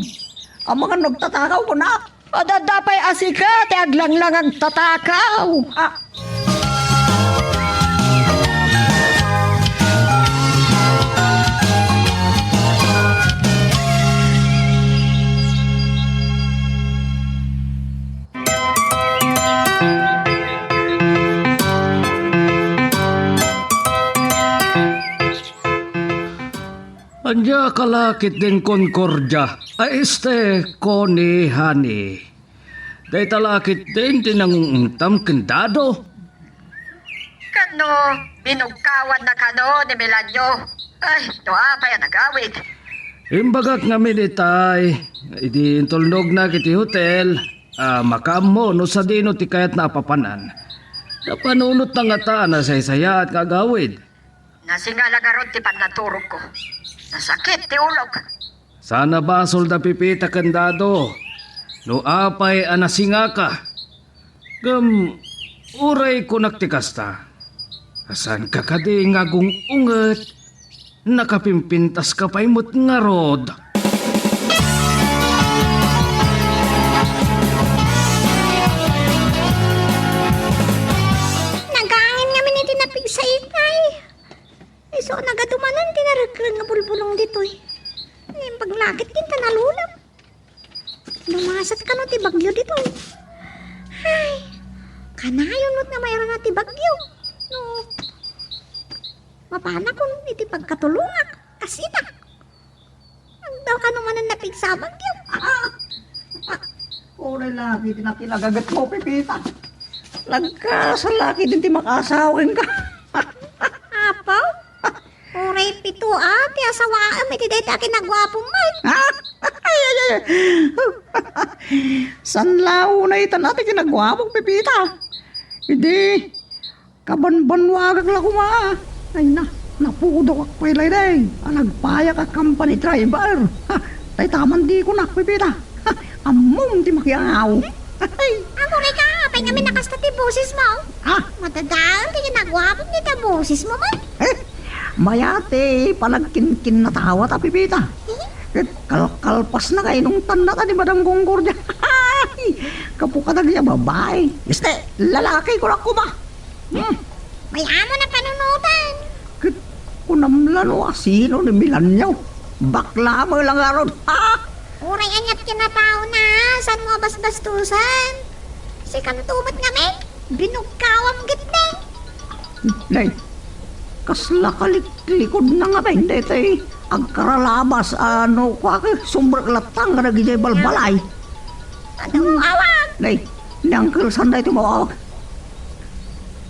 Amangan no agtatakaw kunak. Adda pay a sika ti aglanglang agtatakaw. Ah. Ania ka la ketdin, Concordia, a este, Connie, honey? Dayta la ketdin ti nangung-ungtam ken Dado? Kano, binugkawanna kano ni Melanio? Ay, no apay a nagawid? Imbagak ngamin itay, idi intulnognak iti hotel, a, makaammo no sadino ti kayatna a papanan. Napanunotna ngata a nasaysayaat nga agawid. Nasinga la ngarud ti pannaturogko. Nasakit ti ulok. Saan a basol da Pepita ken Dado no apay a nasingaka. Ngem uray kunak ti kasta, a saanka kadi nga agung-unget, nakapimpintaska pay met ngarud. Nagangin ngamin iti napigsa itay. Isu a nagadu manen ti narekreng nga bulbulong ditoy. Naimbag la ket kinta nalulam. Lumasat kano ti bagyo ditoy. Ay, kanayon met nga mairana ti bagyo. No, mapanakon iti pagkatulongak, kas ita. Agdaw kano manen napigsa a bagyo. Uray la ket ti nakinagagetmo, Pepita. Nagkasal la ketdin ti makaasawa kenka. Apo? Uray pito a ti asawaem iti dayta a kinaguapom met. Ay, ay, ay. Saan la unay itan a ti kinaguapok, Pepita? Idi, kabanbannuagak la koma. Ay na, napudokak pay laydeng a nagpayak a company driver. Ha, tay taman di ko nakpipita. Ha, ammom ti makiangaw. Ay. Aguray ka, apay ngamin a kasta ti bosesmo? Ha? Madadael ti kinaguapom dita bosesmo met. Eh, mayat ti panagkinkinnatawa ta, Pepita. Eh? Ket kalkalpasna nga inungtanna ta ni Madam Concordia. Gapu kadagiti a babai. Este, lalaki ko la koma. Hmm. May amo na panunutan. Ket kunam la no asino ni Melanio. Bakla met la ngarud. Ha? Uray aniat kinataona, saan mo a basbastosan? Sikanto met ngamin, binugkawam ket ne. Nay, Kasla kaliklikod na nga ben daytoy agkaralabas a no kuak, sumrek latta nga dagiti balbalay. Adu, awag! Nay, ni Uncle San daytoy mawawag.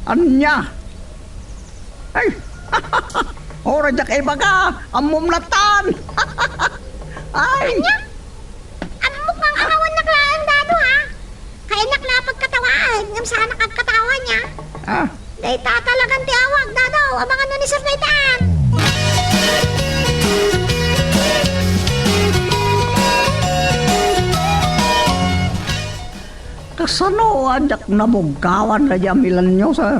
Ania? Ay! Uray diak ibaga, ammom lattan! Ay! Ania? Ammok nga angawannak laeng, Dado, ha? Kayatnak la a pagkatawaan, ngem saanak agkatawa nia. Ah. Dayta talagan ti awag, Dado. Amangan no ni Sir daytan. Kasano a diak nabugkawan daydi a Milanio, sir?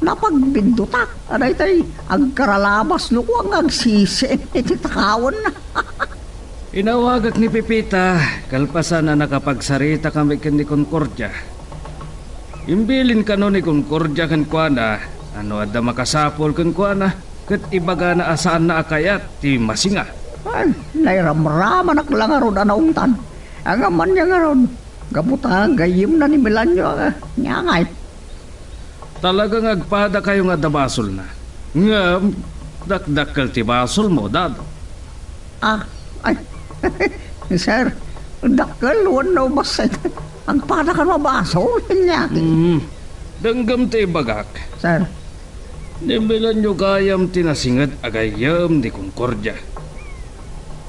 Napagbindutak a daytay agkaralabas no kuan nga agsisiim iti takawenna. Inawagak ni Pepita, kalpasan a nakapagsarita kami ken ni Concordia. Imbilin kano ni Concordia kenkuana a no adda makasapul kenkuana, ket ibagana a saanna a kayat ti masinga. Ay, nairamramanak la ngarud a naungtan. Ngem ania ngarud, gapu ta gayyemna ni Milanio a niangay. Talaga nga agpadakayo nga adda basolna. Ngem, dakdakkel ti basolmo, Dado. Ah, ay, sir, dakkel wenno ubas, agpada kano a basol, ania? Mm, denggem ti ibagak. Sir. Ni Milanio gayam ti nasinget a gayyem ni Concordia.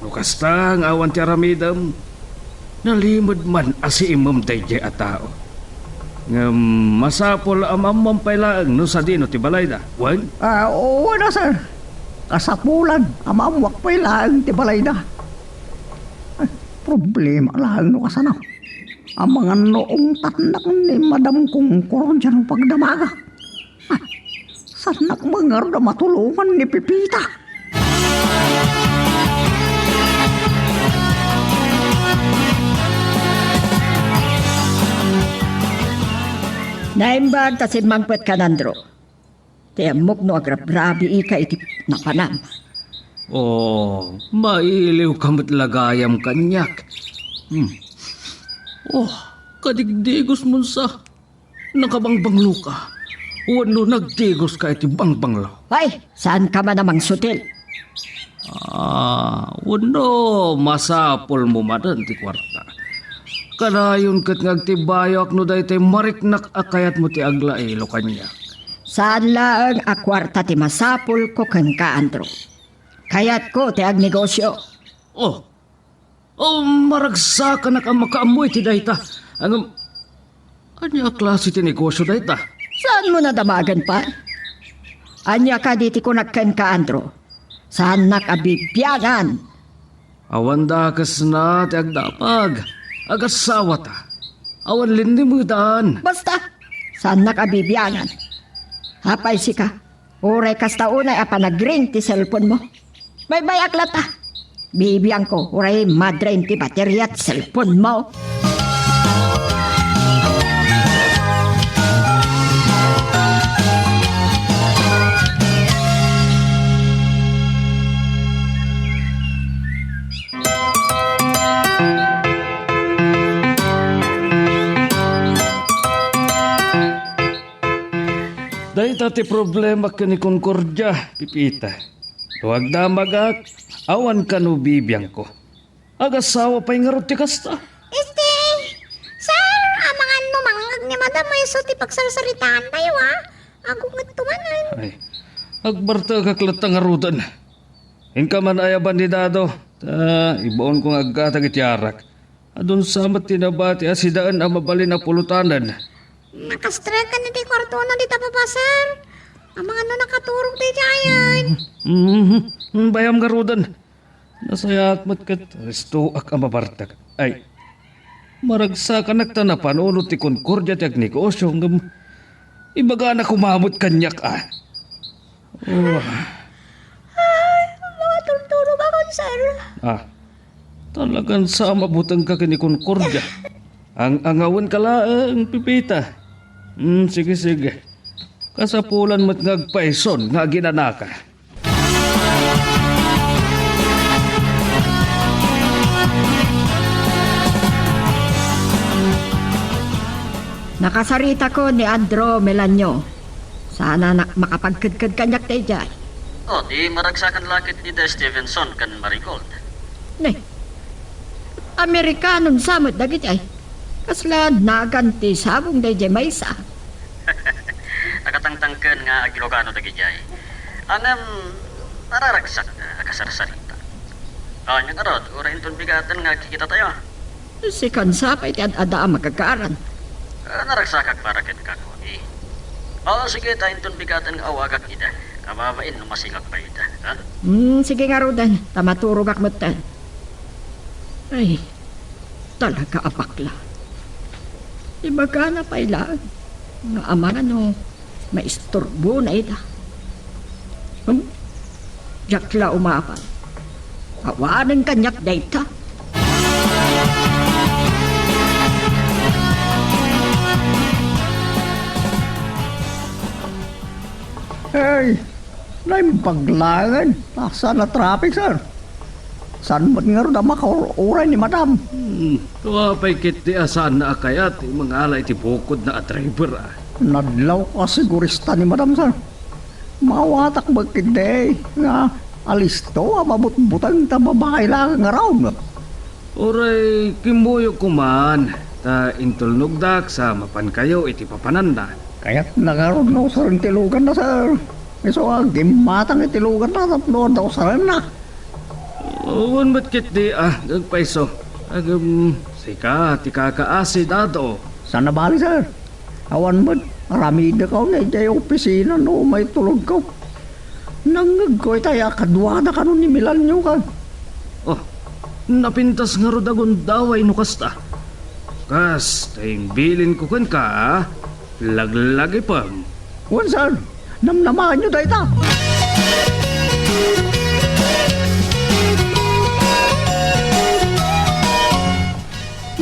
No kasta nga awan ti aramidem, nalimed man a siimem daydiay a tao. Ngem masapul a maammom pay laeng no sadino ti balayda, wen? Ah, wen a, sir. Kasapulan a maammoak pay laeng ti balayda. Ay, problema laeng no kasano. Amangan no ungtatnak ni Madam Concordia no pagdamagak. Ah, saannak met ngarud a matulongan ni Pepita. Naimbag ta simmangpet kan Andrew. Ti ammok no agrabrabiika iti napanam. Oh, mailiwka met la gayam kaniak. Hmm. Oh, kadigdigos mo sa. Nakabangbangloka wenno nagdigoska iti bangbanglo? Ay, saanka man a mangsutil. Ah, wenno masapulmo manen ti kuarta. Kanayon ket nga agtibbayoak no daytoy mariknak a kayatmo ti aglailo kaniak. Saan laeng a kuarta ti masapulko kenka, Andrew. Kayatko ti agnegosio. Oh, Oh, maragsakanak a makaammo iti dayta. Ngem, ania a klase ti negosio dayta? Saanmo nadamagen pay? Ania kadi ti kunak kenka, Andrew? Saannak a bibiangan. Awan dakesna ti agdapag. Agasawata. Awan linnimedan. Basta, saannak a bibiangan. Apay sika? Uray kasta unay a panagring ti cellphone-mo. Baybay-ak latta. Bibiangko, uray madring ti bateria ti cellphone-mo. Dayta ti problema ken ni Concordia, Pipita. No agdamagak, awan kano bibiangko. Agasawa pay ngarud ti kasta. Este, sir, amangan no mangngeg ni Madam isu ti pagsarsaritaantayo, a? Agungetto manen. Ay, agbartekak latta ngaruden. Inka man ayaban ni Dado, ta ibaonko nga aggatag iti arak. Adun sa met ti nabati a sidaen a mabalin a pulotanen. Nakastreken iti kuartona dita baba, sir. Amangan no nakaturog daydiayen. Mm, mm, bayam ngaruden. Nasayaat met ket ristoak a mabartek. Ay, maragsakanak ta napanunot ti Concordia ti agnegosio, ngem ibagana koma met kaniak, a. Oh. Ay, maturturogakon, sir. Ah, talagan sa mabutengka ken ni Concordia. Ang-angawenka laeng, Pipita. Hmm, sige, sige. Kasapulan met nga agpaison nga aginanaka. Nakasaritako ni Andro Melanio. Saan a nak-, makapagkedked kaniak daydiay. O, di maragsakan la ketdi da Stevenson ken Marigold. Ne, Amerikanon sa met dagidiay. Kasla nagan ti sabong daydiay maysa. Nakatangtangken nga ag-Ilocano dagidiay. Ngem, nararagsakda a kasarsarita. Ania ngarud, uray inton bigaten nga agkikitatayo? Sikan sa pay ti ad-ada a magagaran. Ah, naragsakak para kenka, Connie. O, sige, ta inton bigaten nga awagak ida. Kababain no masingak pay ida, ha? Hmm, sige ngaruden, ta maturogak metten. Ay, talaga a bakla. Ibagana pay laeng nga amangan no maisturbona ida. Hmm? Diak la umapal. Awanen kaniak dayta. Hey, naimbag laengen. Saan a traffic, sir. Saan met ngarud a makaur-uray ni Madam? Hmm, kua pay ketdi a saanna a kayat ti mangala iti bukodna a driver, a. Nadlaw a sigurista ni Madam, sir. Maawatak met ketdi nga alisto a mabutbuteng ta babai laeng ngarud. Uray kimmuyogko man, ta intulnogdak sa mapankayo iti papananna. Kayatna ngarud nga usaren ti luganna, sir. Isu a gimmatang iti luganna tapno adda usarenna. Awan met ketdi a, agpayso. Agem, sika ti kakaasi, Dado. Saan a bale, sir. Awan met, aramidek a unay idiay opisina no maitulogko. Nangngegko itay a kaduada kano ni Milanio ka. Oh, napintas ngarud a gundaway no kasta. Kas ta imbilinko kenka, a, laglagipem. Wen, sir, namnamaenyo dayta.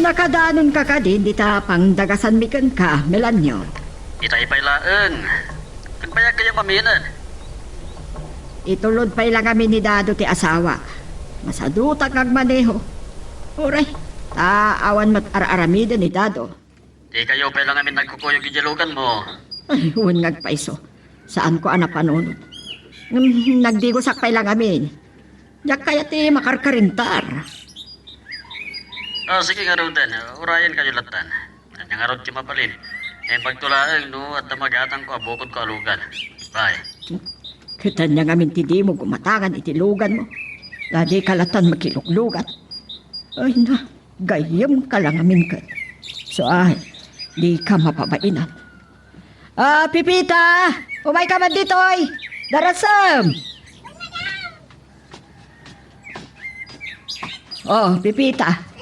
Nakadanonka kadi dita pangdagasanmi kenka, Milanio? Itay pay laeng. Agbayag kayo maminen. Itulod pay la ngamin ni Dado ti asawa. Masadutak nga agmaneho. Uray, ta awan met ar-aramiden ni Dado. Di kayo pay la ngamin nagkukuyog iti luganmo. Ay, wen nga agpayso. Saanko a napanunot. Ngem nagdigosak pay la ngamin. Diak kayat ti makarkarintar. Ah, sige ngaruden, urayen kayo lattan. Ania ngarud ti mabalin? Naimbagto laeng no adda magatangko a bukodko a lugan. Bye. Ket ania ngamin ti dimo gumatangan iti luganmo? Ta dika lattan makiluglugan. Ay na, gayyemka la ngamin ket. So, ay, dika mapabainan. Ah, Pipita! Umayka man ditoy! Darasem! Oh, Pipita.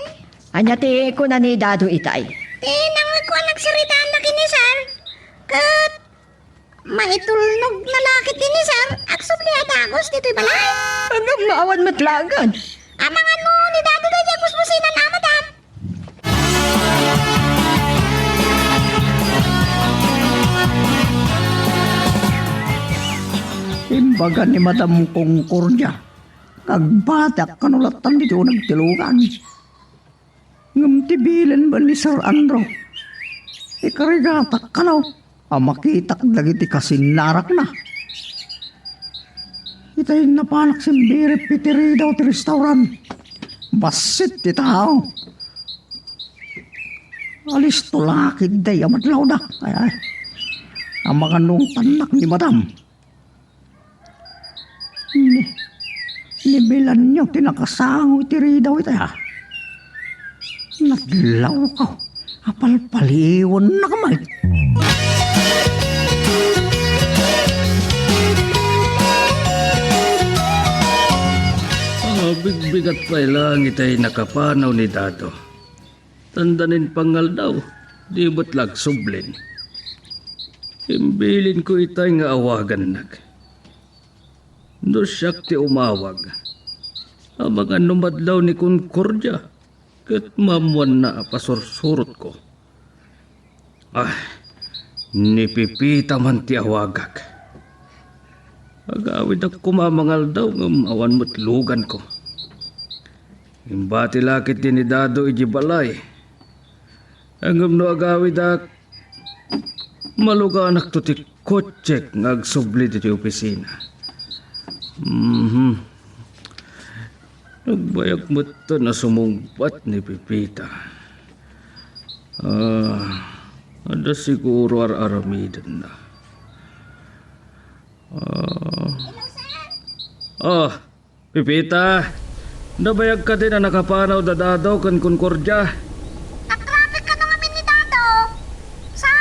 Ania ti kuna ni Dado itay? Ti nangngegko a nagsaritaanna ken ni Sir. Ket maitulnog na la ket ni Sir. Agsubli a dagus ditoy balay. Ngem awan met laengen. Amangan mo ni Dado daydiay busbusinan a, madam. Imbaga ni Madam Concordia, agbatiak kano lattan ditoy uneg ti lugan. Ngem ti bilen met ni Sir Andrew, ikarigatak kano a makitak dagiti kasinnarakna. Itay napanak simbirip iti ridaw ti restaurant. Bassit ti tao. Alisto la ketdi a madlawda. Ay, ay. Amangan no ungtannak ni Madam. Ni, ni Milanio ti nakasango iti ridaw itay, a. Nadlawko. Apalpaliwennaka met. Ah, bigbigat pay laeng itay nakapanaw ni Dado. Tanda nin pangaldaw, di met la agsublin. Imbilinko itay nga awagannak. No siak ti umawag, amangan no madlaw ni Concordia, ket maammoanna a pasursurotko. Ah, ni Pipita man ti awagak. Agawidak koma mangaldaw ngem awan met luganko. Imbati la ketdi ni Dado idiay balay. Ngem no agawidak, maluganakto ti kotsek nga agsubli ditoy opisina. Mhm. Nagbayag metten a sumungbat ni Pepita. Ah, adda siguro ar-aramidenna. Ah. Ah, Pepita, nabayag kadin a nakapanaw da Dado ken Concordia? Natraffic kano ngamin ni Dado? Sa,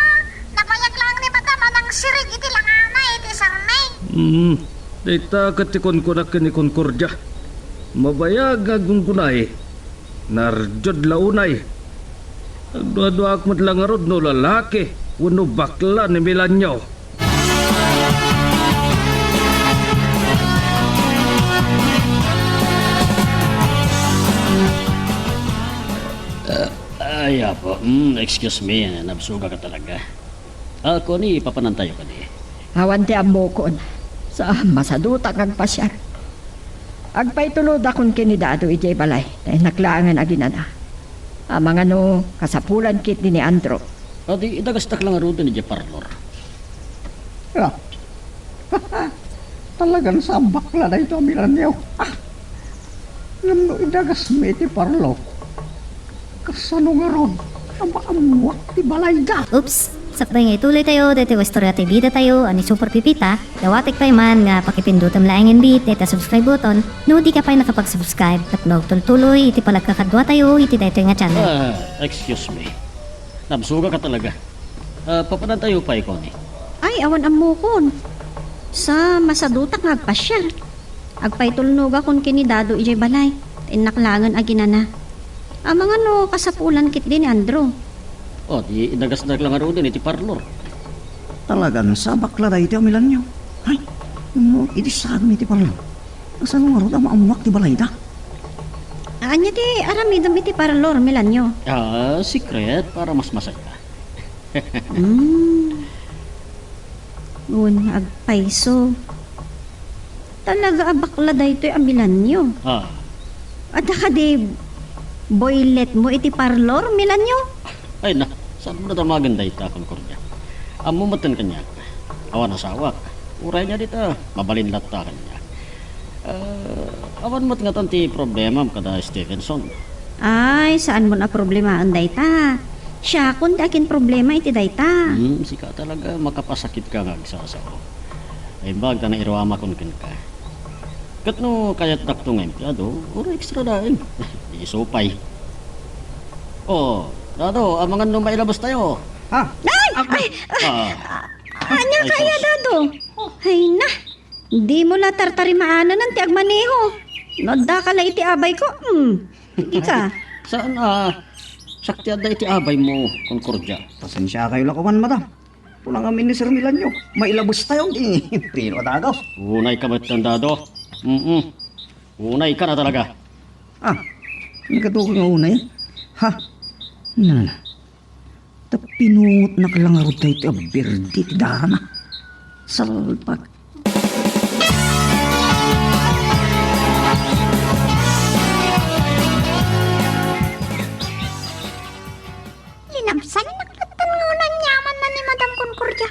nabayag laeng ni Madam a nangsirig iti langana iti sarming. Hmm, dayta ket ti kunkunak ken ni Concordia. Mabayag nga aggunggunay. Nardiod la unay. Agduaduaak met la ngarud no lalaki wenno bakla ni Milanio. Ah, ay, apo. Mm, excuse me, nabsugak talaga. Ah, Connie, papanantayo kadi? Awan ti ammokon. Sa, masadutak nga agpasiar. Agpaytulodakon ken ni Dado idiay balay, ta innak laengen aginana. Amangan no kasapulan ketdi ni Andrew. Adi, idagastak la ngaruden idiay parlor. Ah. Talagan sa bakla daytoy a Milanio. Ah. Ngem no idagasmi iti parlor, kasano ngarud a maammuak ti balayda? Oops! Sakbay nga ituloytayo daytoy nga istorya ti bidatayo a ni Super Pepita, dawatek pay man nga pakipindutem laengen bi dayta subscribe button no dika pay nakapag-subscribe tapno agtultuloy iti panagkakaduatayo iti daytoy nga channel. Ah, excuse me. Nabsugak talaga. Ah, papanantayo pay, Connie? Ay, awan ammokon. Sa, masadutak nga agpasiar. Agpaytulnogakon ken ni Dado idiay balay. Innak laengen aginana. Amangan no kasapulan ketdi ni Andrew. O, di idagasdak la ngaruden iti parlor. Talagan sa bakla daytoy a Milanio. Ay, no idi sagmi iti parlor, kasano ngarud a maammuak ti balayda? Ania ti aramidem iti parlor, Milanio? Ah, secret para mas masaya. Hmm. Wen, agpayso. Talaga a bakla daytoy a Milanio. Ah. Adda kadi boyletmo iti parlor, Milanio? Ay na, saan mo nadamagan dayta, Concordia? Ammo metten kaniak. Awan asawak. Uray nga dita, mabalin latta kaniak. Ah, awan met ngatan ti problemam kada Stevenson. Ay, saanmon a problemaen dayta. Siakon ti akin problema iti dayta. Hmm, sika talaga, makapasakitka nga agsasao. Naimbag ta nairuamakon kenka. Ket no kayatdakto nga empleyado, uray extra laeng. Di isu pay. O, Dado, amangan no mailabustayo. Ha? Ay! Ay! Ah. Ania kaya, Dado? Ay na, dimo la tartarimaanan ti agmaneho. No addaka la iti abayko, hmm. Dika. Saan a, siak ti adda iti abaymo, Concordia. Pasensiakayo la koman, madam. Kuna ngamin ni Sir Milanio, mailabustayo ti empleo a dagaw. Unayka met, Dado. Mm-mm. Unayka na talaga. Ah, nagatuka nga unay? Ha? Na, na. Ta pinungotnak la ngarud daytoy a birdi ti darana. Salpak. Linabsannak latta nga unay aniamanna ni Madam Concordia.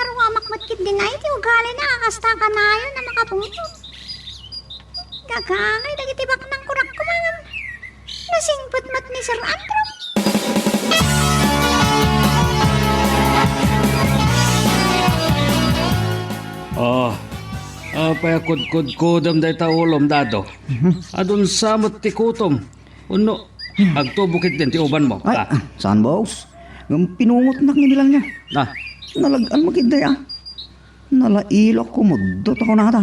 Naruamak met ketdi iti ugalina a kasta kanayon a makabungto. Gagangay dagiti baknang kunak koma ngem nasingpet met ni Sir Andrew. Oh, apay a kudkudkudem dayta ulom, Dado? Mhm. Adun sa met ti kutom. Wenno, agtubo ketdin ti ubanmo? Ay, ah, saan, boss? Ngem pinungotnak ni Milanio. Ah. Nalag-an met ketdi, ah. Nalailak kumuddo ta kunada.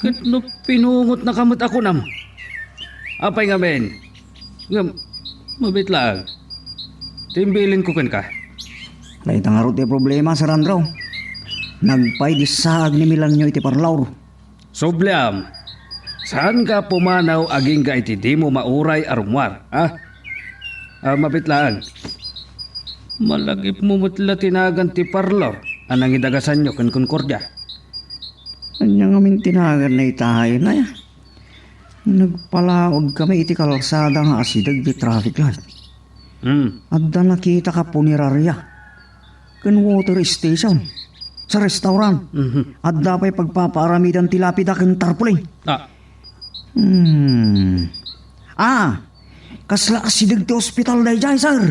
Ket no pinungotnaka met a kunam? Apay ngamin? Ngem, mabitlaag. Ti imbilinko kenka. Dayta ngarud ti problema, Sir Andrew. Nagpaidissaag ni Milanio iti parlor. Subliam, saanka a pumanaw agingga iti dimo mauray a rummuar, ha? A, mabitlaag. Malagipmo met la ti nagan ti parlor a nangidagasanyo ken Concordia. Ania ngamin ti nagan dayta, nay? Nagpalaod kami iti kalsada nga asideg ti traffic light. Hmm. Adda nakitaka a puneraria. ken water station. Sa restaurant, Mhm. adda pay pagpapaaramidan ti lapida ken tarpaulin. Ah. Hmm. Ah, kasla asideg ti ospital daydiay, sir.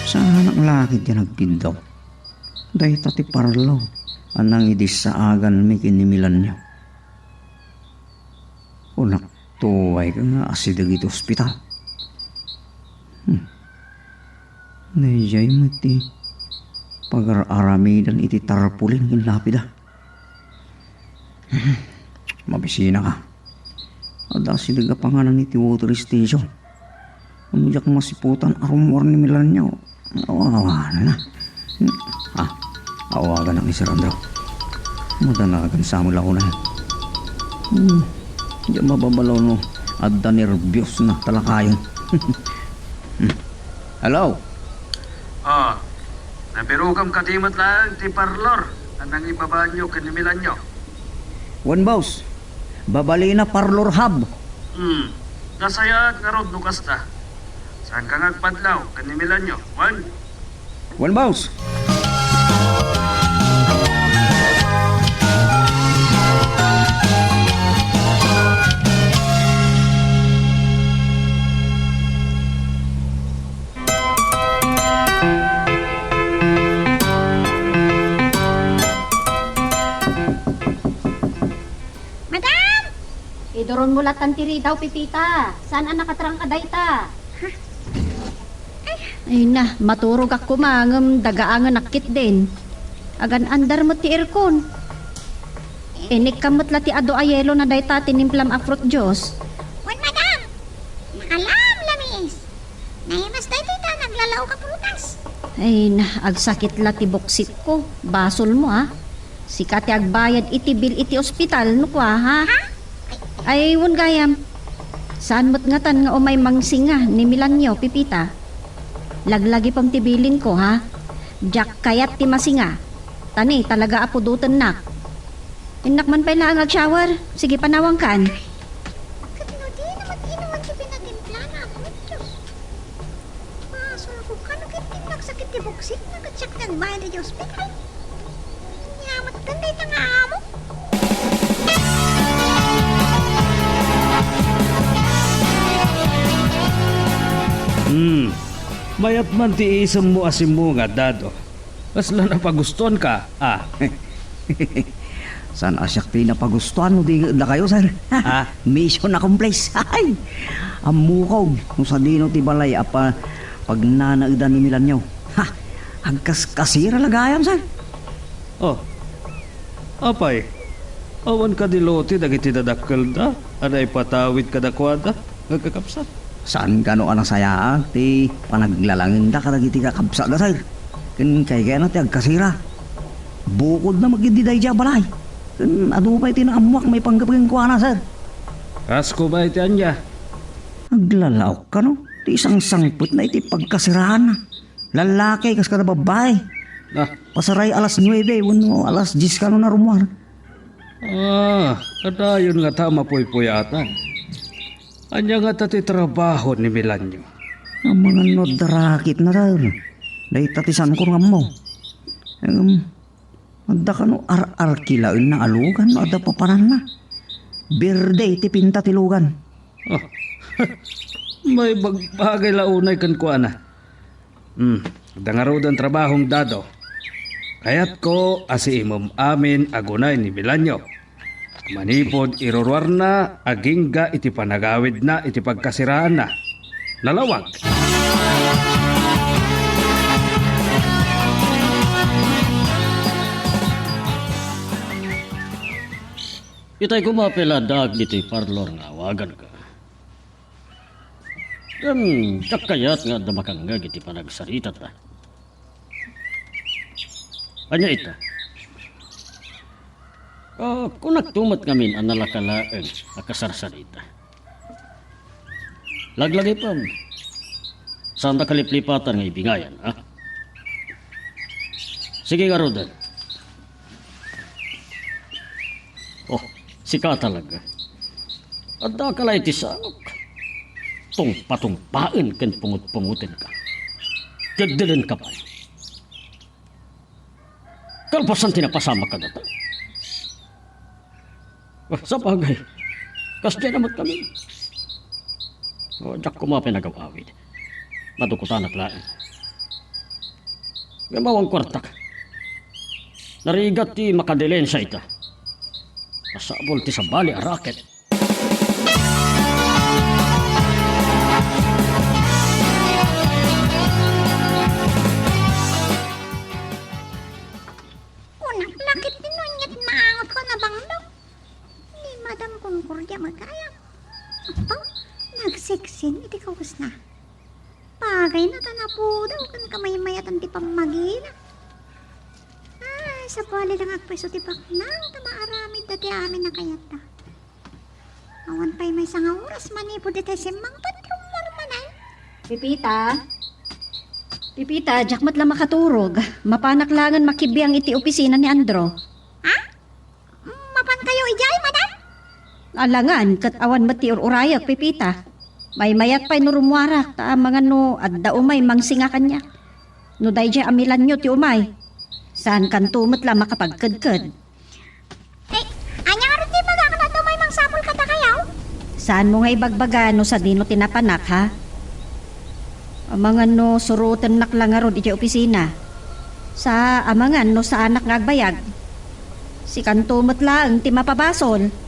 Saanak la ketdi a nagpiddok. Dayta ti parlor a nangidissaaganmi ken ni Milanio. Kunak, tuay ka nga asideg iti ospital. Hmm. Daydiay met ti pagar-aramidan iti tarpaulin ken lapida. Hmm. Mabisina ka. Adda asideg a panganan iti water station. Ano diak masiputan a rummuar ni Milanio? Awa, awa, na. Ah, awagan ang isir, Andrew. Madanagan sa amon launay. Hmm, di mababalaw no adda nerbios na talakayon. Hmm. Hello? Ah, nabirokam kadi met laeng ti parlor a nangibabaanyo ken ni Milanio? Wen, boss. Babalina parlor hub. Hmm. Nasayaat ngarud no kasta. Saanka nga agpadlaw ken ni Milanio, wen? Wen, boss. Madam! Iduronmo latan ti ridaw, Pepita. Saan a nakatrangka dayta? Ay na, maturogak koma ngem dagaangenak ketdin. Agan-andar met ti aircon. Inikkam met la ti adu a yelo na dayta tinimplam a fruit juice. Wen, madam! Nakalamlamis! Naimas daytoy ta naglalaok a prutas. Ay na, agsakit la ti buksitko. Basolmo, a. Sika ti agbayad iti bill iti ospital, no kua, ha? Ha? Ay, wen gayam. Saan met ngatan nga umay mangsinga ni Milanio, Pepita? Laglagipem ti bilinko, ha? Diak kayat ti masinga. Ta ni, talaga a pudotennak. Innak man pay laeng agshower. Sige, panawankan. Ket no dina met inuman ti pinatimplana, Apo Dios. Basolko kano ket ti nagsakit ti buksitna ket siak ti agbayad iti ospital. Ania met dayta nga amo? Hmm. Mayat man ti isemmo a simmunga, Dado. Kasla napagustuanka, a. Saan a siak ti napagustuan no di dakayo, sir? A? Mission accomplished. Ay, ammokon no sadino ti balay a pa-, pagnanaedan ni Milanio. Ha, agkaskasira la gayam, sir. O. Apay, awan kadi lote dagiti dadakkelda a naipatawid kadakuada nga kakabsat? Saan kano a nasayaat ti panaglalangenda kadagiti kakabsatda, sir? Ken kaykayatna ti agkasira. Bukodna met ketdi daydiay a balay. Ken adu pay ti naammoak maipanggep kenkuana, sir. Kas koma iti ania? Aglalaok kano ti sangsangpetna iti pagkasiraanna. Lallaki kas kada babbai. A. Pasaray alas nuebe wenno alas dies kano narummuar. A, kadayon ngata a mapuypuyatan. Ania ngata ti trabaho ni Milanio? Amangan no adda raketna, sir. Dayta ti saankon nga ammo. Em, adda kano ar-arkilaenna a lugan no adda papananna. Berde ti pinta ti lugan. A, maibagbagay la unay kenkuana. Hmm, adda ngaruden trabahom, Dado. Kayatko a siimem amin agunay ni Milanio. Manipud iruruarna agingga iti panagawidna iti pagkasiraanna. Nalawag. Itay koma pay la addaak ditoy parlor nga awaganka. Ngem diak kayat nga adda makangngeg iti panagsaritata. Ania ita? A, kunakto met ngamin a nalaka laeng a kasarsarita. Laglagipem. Saanda kaliplipatan nga ibingayan, a? Sige ngaruden. O, sika talaga. Addaka la iti sangok. Tungpatungpaen ken pungotpungotenka. Keddelenka pay. Kalpasan ti napasamak kadata. Ah, sabagay, kasdiay met kami. Oh, diak koma pay nagaw-awid. Madukutanak laeng. Ngem awan kuartak. Narigat ti makadilensia ita. Masapul ti sabali a raket. Kunak, lakit ti no inyat maangotko a nabanglo. Ni Madam Concordia met gayam. Apo, nagsiksin iti kawesna. Bagayna ta napudaw ken kamaymayatan ti pammagina. Ay, sabali la nga agpayso ti baknang ta maaramidda ti amin a kayatda. Awan pay maysa nga oras manipud itay simmangpet, rummuar manen. Pipita? Pipita, diak met la makaturog. Mapanak laengen makibiang iti opisina ni Andro. Ha? Mapankayo idiay, madam? Alangan, ket awan met ti ur-urayek, Pipita. Maymayat pay no rummuarak, ta amangan no adda umay mangsinga kaniak. No daydiay a Milanyo ti umay, saankanto met la makapagkedked. Eh, ania ngarud ti ibagak no adda umay mangsapul kadakayo? Saanmo nga ibagbaga no sadino ti napanak, ha? Amangan no surotennak la ngarud idiay opisina. Sa amangan no saanak nga agbayag. Sikanto met laeng ti mapabasol.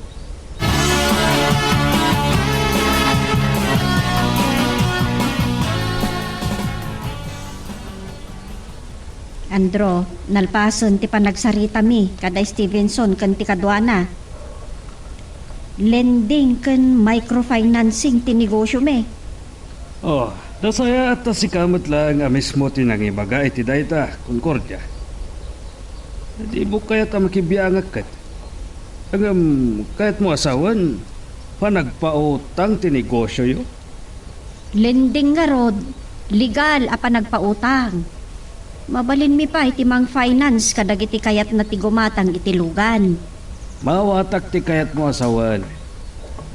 Andro, nalpasen ti panagsaritami kada Stevenson ken ti kaduana. Lending ken microfinancing ti negosyomi. Oh, nasayaat ta sika met laeng a mismo ti nangibaga iti dayta, Concordia. Dimo kayat a makibiangak ket. Ngem, kayatmo a sawen, panagpautang ti negosyoyo? Lending ngarud, legal a panagpautang. Mabalinmi pay ti mang-finance kadagiti kayatna ti gumatang iti lugan. Maawatak ti kayatmo a sawen.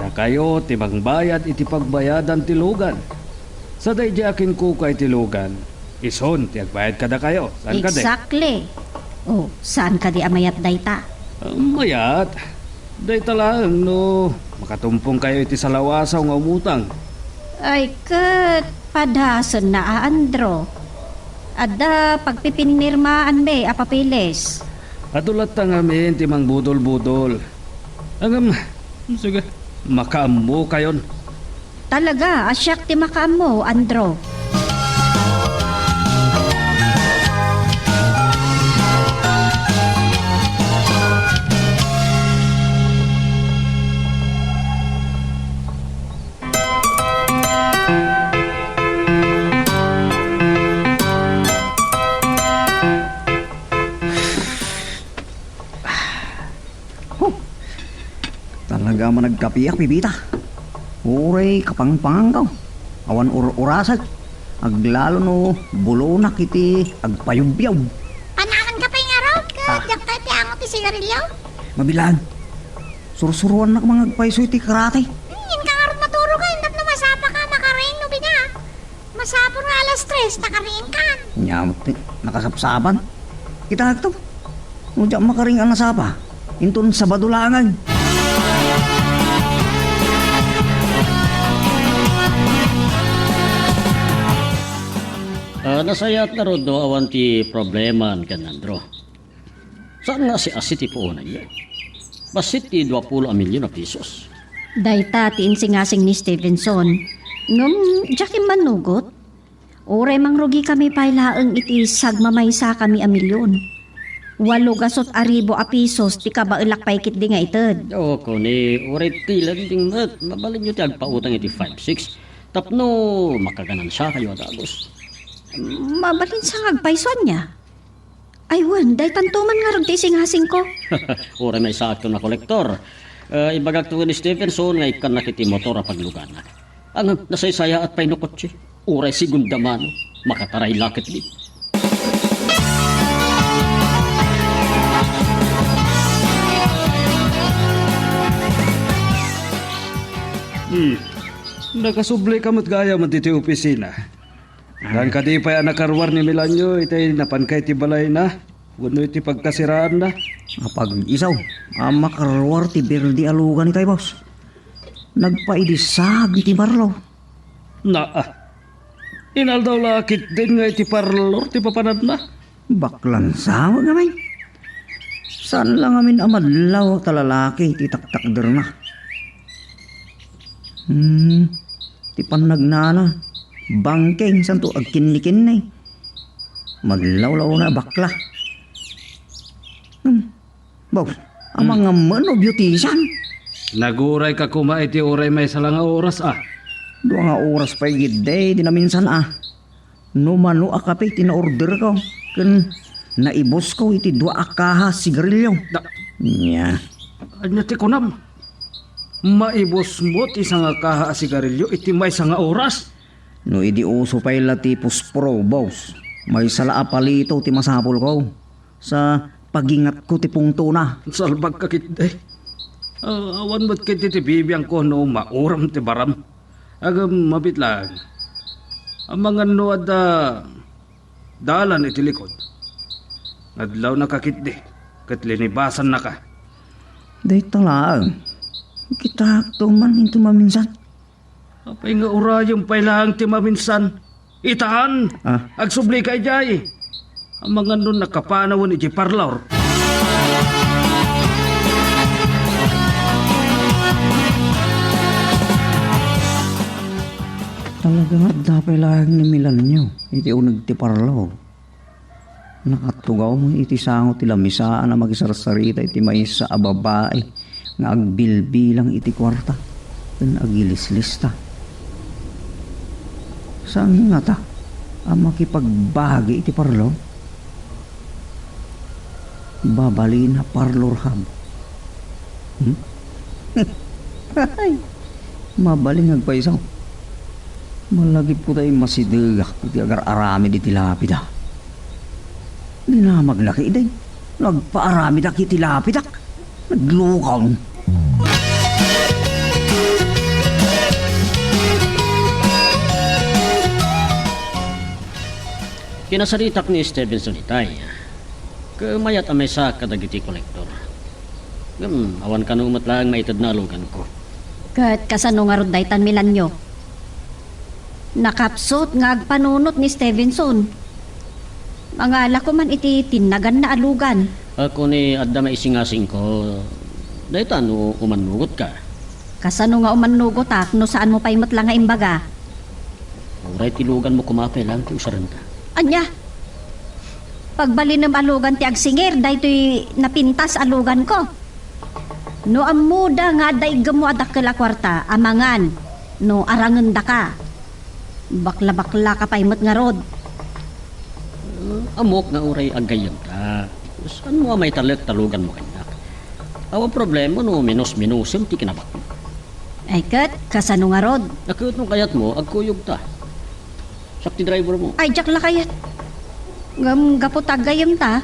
Dakayo ti mangbayad iti pagbayadan ti lugan. Sa daydiay a kinkuka iti lugan, isun ti agbayad kadakayo. Saan kadi? Exactly. Oh, saan kadi a mayat dayta? Ah, mayat. Dayta laeng no makatumpongkayo iti salawasaw nga umutang. Ay, ket padasenna a, Andro. Adda pagpipinirmaanmi a papeles. Adu latta ngamin ti mangbudol-budol. Ngem, sige, makaammokayon. Talaga a siak ti makaammo, Andro. Huh. Talaga a managkapiak, Pipita. Uray kapangpanganko. Awan ur-urasek. Aglalo no bulonak iti agpayubyob. Panawanka pay ngarud, ket Ah. Diak pay ti angot ti sigarilio. Mabilang. Sursuruannak mangagpayso iti karate. Hmm, inka ngarud maturog, a, tapno masapaka makaring no bina. Masapul nga alas tres, nakariingkan. Nya met ti nakasapsapan. Kita agto. No diak makaring a nasapa, inton Sabado laengen. Ah, nasayaat ngarud no awan ti problemaan ken Andro. Saan nga asi-asi ti puonanyo? Bassit ti duapulo a milyon a pesos. Dayta ti insingasing ni Stevenson. Ngem, diak immanugot. Uray mangrugikami pay laeng iti sagmamaysakami a milyon. Walo gasut a ribu a pesos ti kabaelak pay ketdi nga ited. Oo, kuno, uray ti lending met, mabalinyo ti agpautang iti five six. Tapno makaganansiakayo a dagus. Mabalin sa nga agpayso ania? Ay wen, daytanto man ngarud ti isingasingko. Uray maysaakon a kolektor. Eh, ibagakto ken ni Stevenson nga ikkannak iti motor a pagluganak. Ngem nasaysayaat pay no kotse. Uray segunda mano. Makataray la ketdi. Nakasublika met gayam ditoy opisina. Naan kadi pay a nakaruar ni Milanio iti napanka iti balayna wenno iti pagkasiraanna? Apag-isu a makaruar ti birdi a lugan itay, boss. Nagpaidisag iti parlor. Naa. Inaldaw la ketdin nga iti parlor ti papananna. Baklang sao ngamin. Saan la ngamin a madlaw ta lalaki ti taktakderna. Hmm, ti pannagnana, bangkeng santo agkinnikinni. Madlaw la una a bakla. Hmm. Boss, amangan met no beautician? Nagurayka koma iti uray maysa la nga oras, a. Dua nga oras pay giddi ti naminsan, a. No mano a kape ti naorderko, ken naibusko iti dua a kaha sigarilyo. Da- Nya. Ania ti kunam? Maibusmo ti sangakaha a sigarilyo iti maysa nga oras? No idi uso pay la ti puspro, boss, maysa la a palito ti masapulko. Sa pagingatko ti pungtona. Salbagka ketdi. Ah, awan met ketdi ti bibiangko no mauram ti baram. Ngem mabiit laeng. Amangan no adda dalan iti likod. Nadlawnaka ketdi, ket linibasannaka. Dayta laeng. Kitaakto man inton maminsan. Apay nga urayem pay laeng ti maminsan? Itan! Ah. Agsublika idiay. Amangan no nakapanawen iti parlor. Talaga nga adda pay laeng ni Milanio iti uneg ti parlor. Nakatugaw iti sango ti lamisaan a makisarsarita iti maysa a babai nga agbilbilang iti kuarta ken agilislista. Saan ngata a makipagbagi iti parlor? Babalina parlor hub. Hmm? Mabalin nga agpayso. Malagipko tay masidegak iti agar-aramid iti lapida. Dinamagna ketdi. Nagpaaramidak iti lapidak. Naglukaw. Kinasaritak ni Stevenson itay. Ket mayat a maysa kadagiti kolektor. Ngem, awan kano met laeng maitedna a luganko. Ket kasano ngarud daytan, Milanio? Nakapsut nga agpanunot ni Stevenson. Mangalako man iti tinnaganna a lugan. Ako ni adda maisingasingko. Dayta no umannugotka. Kasano nga umannugotak no saanmo pay met la nga imbaga? Uray ti luganmo koma pay laeng ti usarenta. Ania? Pagbalinem a lugan ti agsingir daytoy napintas a luganko. No ammoda nga adda iggemmo a dakkel a kuarta, amangan no arangendaka. Bakla-baklaka pay met ngarud. Ammok nga uray aggayyemta. Saanmo a maitalek ta luganmo kaniak? Awan problema no minus-minusem ti kinabakmo. Ay ket, kasano ngarud? A ket no kayatmo, agkuyogta. Siak ti drivermo. Ay, diak la kayat. Ngem gapu ta aggayyemta,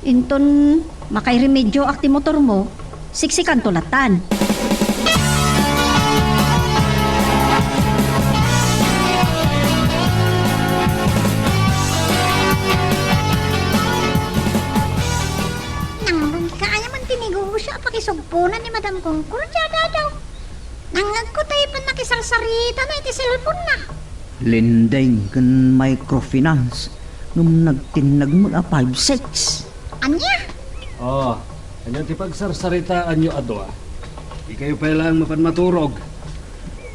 inton makairemedioak ti motormo, siksikanto lattan. Nangrugi ka aya man ti negosio a pakisugpona ni Madam Concordia, Dadaw. Nangngegko tay pannakisarsaritana iti cellphone-na. Lending ken microfinance ngem nagtinnag met a five six. Ania? Oh, ania ti pagsarsaritaanyo a dua? Dikayo pay laeng mapan maturog.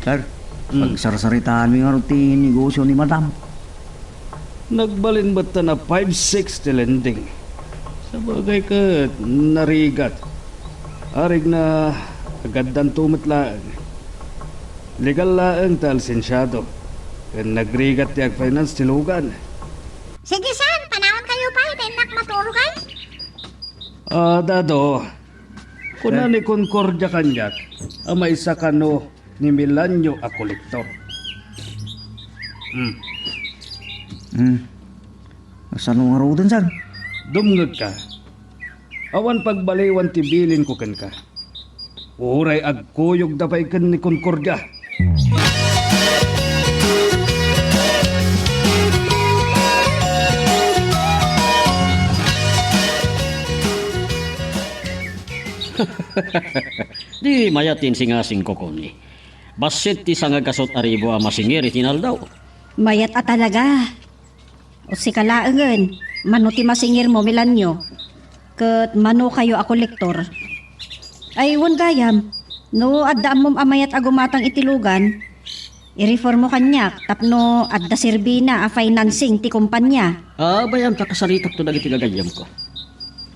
Sir, hmm, pagsarsaritaanmi ngarud ti negosio ni Madam. Nagbalin met ta na five six ti lending. Sabagay ket narigat. Arigna, agaddanto met laeng. Legal laeng ta lisensiado. Ken nagrigat ti ag-finance ti lugan. Sige, sir, panawankayo pay ta innak maturog ay. Ah, Dado, kuna ni Concordia kaniak a maysa kano ni Milanio a kolektor. Hmm. Hmm. Kasano ngaruden, sir? Dumngegka. Awan pagbaliwan ti bilinko kenka. Uray agkuyogda pay ken ni Concordia. Di mayat ti insingasingko, Connie. Bassit ti sangagasut a ribu a masingir iti inaldaw. Mayat a talaga. O sika laengen, mano ti masingirmo, Milanyo? Ket mano kayo a kolektor? Ay, wen gayam, no adda ammom a mayat a gumatang iti lugan, i-refer mo kaniak tapno adda serbina a financing ti kompania. Ah, bay-am ta kasaritakto dagiti gagayyemko.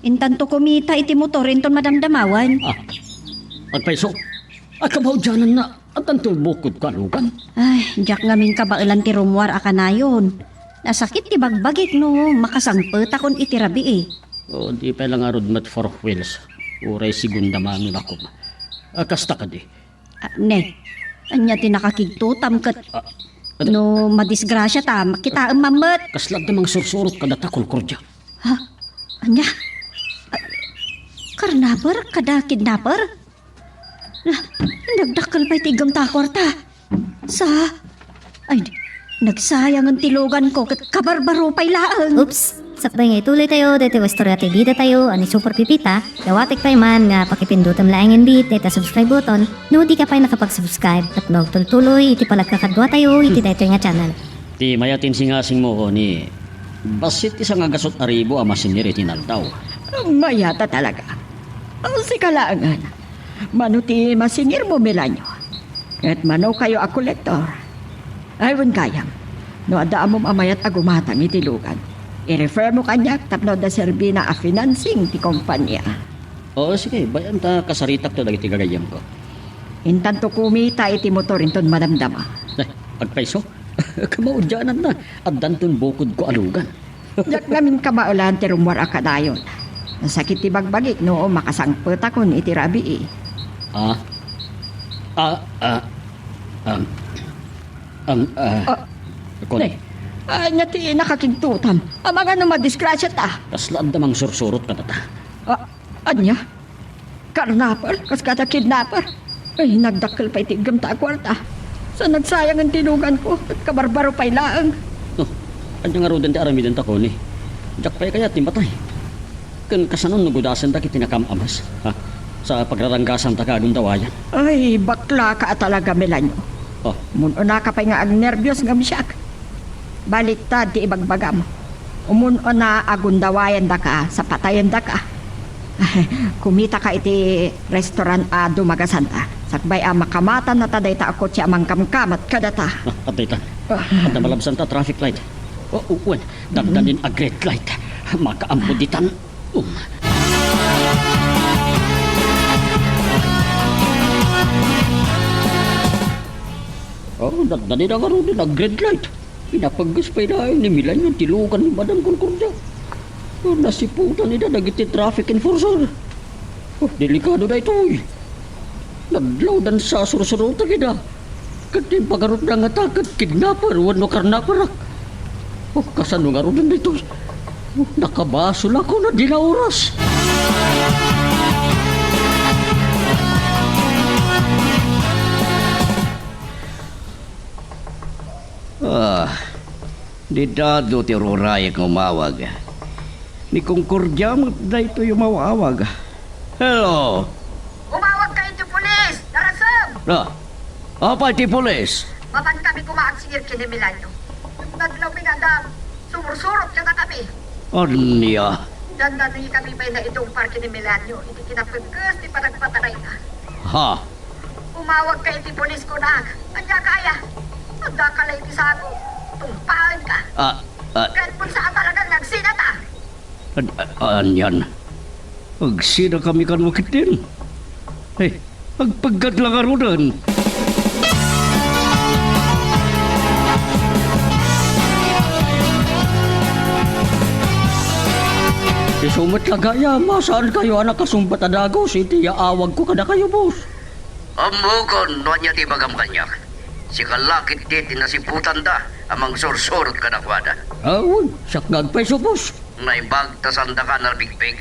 Intanto kumita iti motor inton madamdamawan. Ah, agpayso. Ay, kamaudiananna. Addanto bukodko a lugan. Ay, diak ngamin kabaelan ti rummuar a kanayon. Nasakit ti bagbagik no makasangpetakon iti rabii. O, di pay la ngarud met four wheels. Uray segunda mano lakom. A, kasta kadi. Ah, ne, ania ti nakakigtotam ket Ah, ad- no madisgrasiata, makitaem man met. Kasla adda mangsursurot kadata, Concordia. Ha? Ania? Ah, karnaper kada kidnaper? Na, nagdakkel pay ti iggemta a kuarta. Sa, ay, nagsayangen ti luganko ket kabarbaro pay laeng. Oops! Sakbay nga ituloytayo daytoy a istorya ti bidatayo a ni Super Pipita, dawatek pay man nga pakipindutem laengen dayta subscribe button no dika pay nakapag-subscribe tapno agtultuloy iti panagkakaduatayo iti daytoy nga channel. Ti mayat ti insingasingmo, Connie, bassit ti sangagasut a ribu a masingir iti inaldaw. Mayat a talaga. O, sika laengen. Mano ti masingirmo, Milanyo? Ket mano kayo a kolektor? Ay, wen gayam, no adda ammom a mayat a gumatang iti lugan, i-refer mo kaniak tapno adda serbina a financing ti kompania. O, sige, bay-am ta kasaritakto dagiti gagayyemko. Intanto kumita iti motor inton madamdama. Ay, agpayso. Kamaudiananna, addanton bukodko a lugan. Diak ngamin kabaelan ti rummuar a kanayon. Nasakit ti bagbagik no makasangpetakon iti rabii. Ah? Ah, ah, um, um, ah, Ah, Connie. Ne, ania ti nakakigtotam? Amangan no madisgrasiata. Kasla adda mangsursurot kadata. Ah, ania? Karnaper? Kas kada kidnaper? Ay, nagdakkel pay ti iggemta a kuarta. Sa nagsayangen ti luganko, ket kabarbaro pay laeng. No, ania ngaruden ti aramidenta, Connie? Diak pay kayat ti matay. Ken kasano no gudasen dagiti nakam-amas, ha? Sa pagraranggasanta ka agundawayan. Ay, baklaka a talaga, Milanyo. Oh. Mun-unaka pay nga agnerbios ngem siak. Baliktad ti ibagbagam. Umun-una a gundawayandaka sa patayendaka. Kumitaka iti restaurant a dumagasanta. Sakbay a makamatannata dayta a kotse a mangkamkamat kadata. Ah, adda ita. Ah. Adda malabsanta a traffic light. O, o, wen, dandanin a green light. Makaampon ditan. Um. Oh, dandanin a ngaruden a green light. Pinapagges pay laeng ni Milanyo ti lugan ni Madam Concordia. Oh, nasiputan ida dagiti traffic enforcer. Oh, delikado daytoy. Nadlawdan sa sursurotek ida. Ket impagarupda ngata ket kidnapper wenno karnapperak. Oh, kasano ngaruden daytoy? Oh, nakabasolak a dina oras. Ah, didado ti ururayek nga umawag. Ni Concordia met daytoy umaw-awag. Hello? Umawag ka iti pulis! Narasem! Ah, apay ti pulis? Mapan kami koma agsingir ken ni Milanyo. Nadlawmi nga adda sumursurot kadakami. Ania? Dandanay kami pay naitungpar ken ni Milanyo iti kinapagkes ti panagpatarayna. Ha? Umawag ka iti pulis, kunak. Ania kaya? Adda ka la iti sago. Tungpaen ka. Ah, ah. Ket kung saan talaga nga agsinata. Ad-, a-, anian? Agsinakami kano ketdin? Hey, agpeggad la ngaruden. Isu met la gayam a saan kayo a nakasungbat a dagus iti yaawagko kadakayo, boss. Ammokon no ania ti ibagam kaniak. Sika la ketdi ti nasiputanda a mangsursurot kadakuada. Awan, siak nga agpayso, boss. Naimbag ta saandaka a nalbigpig.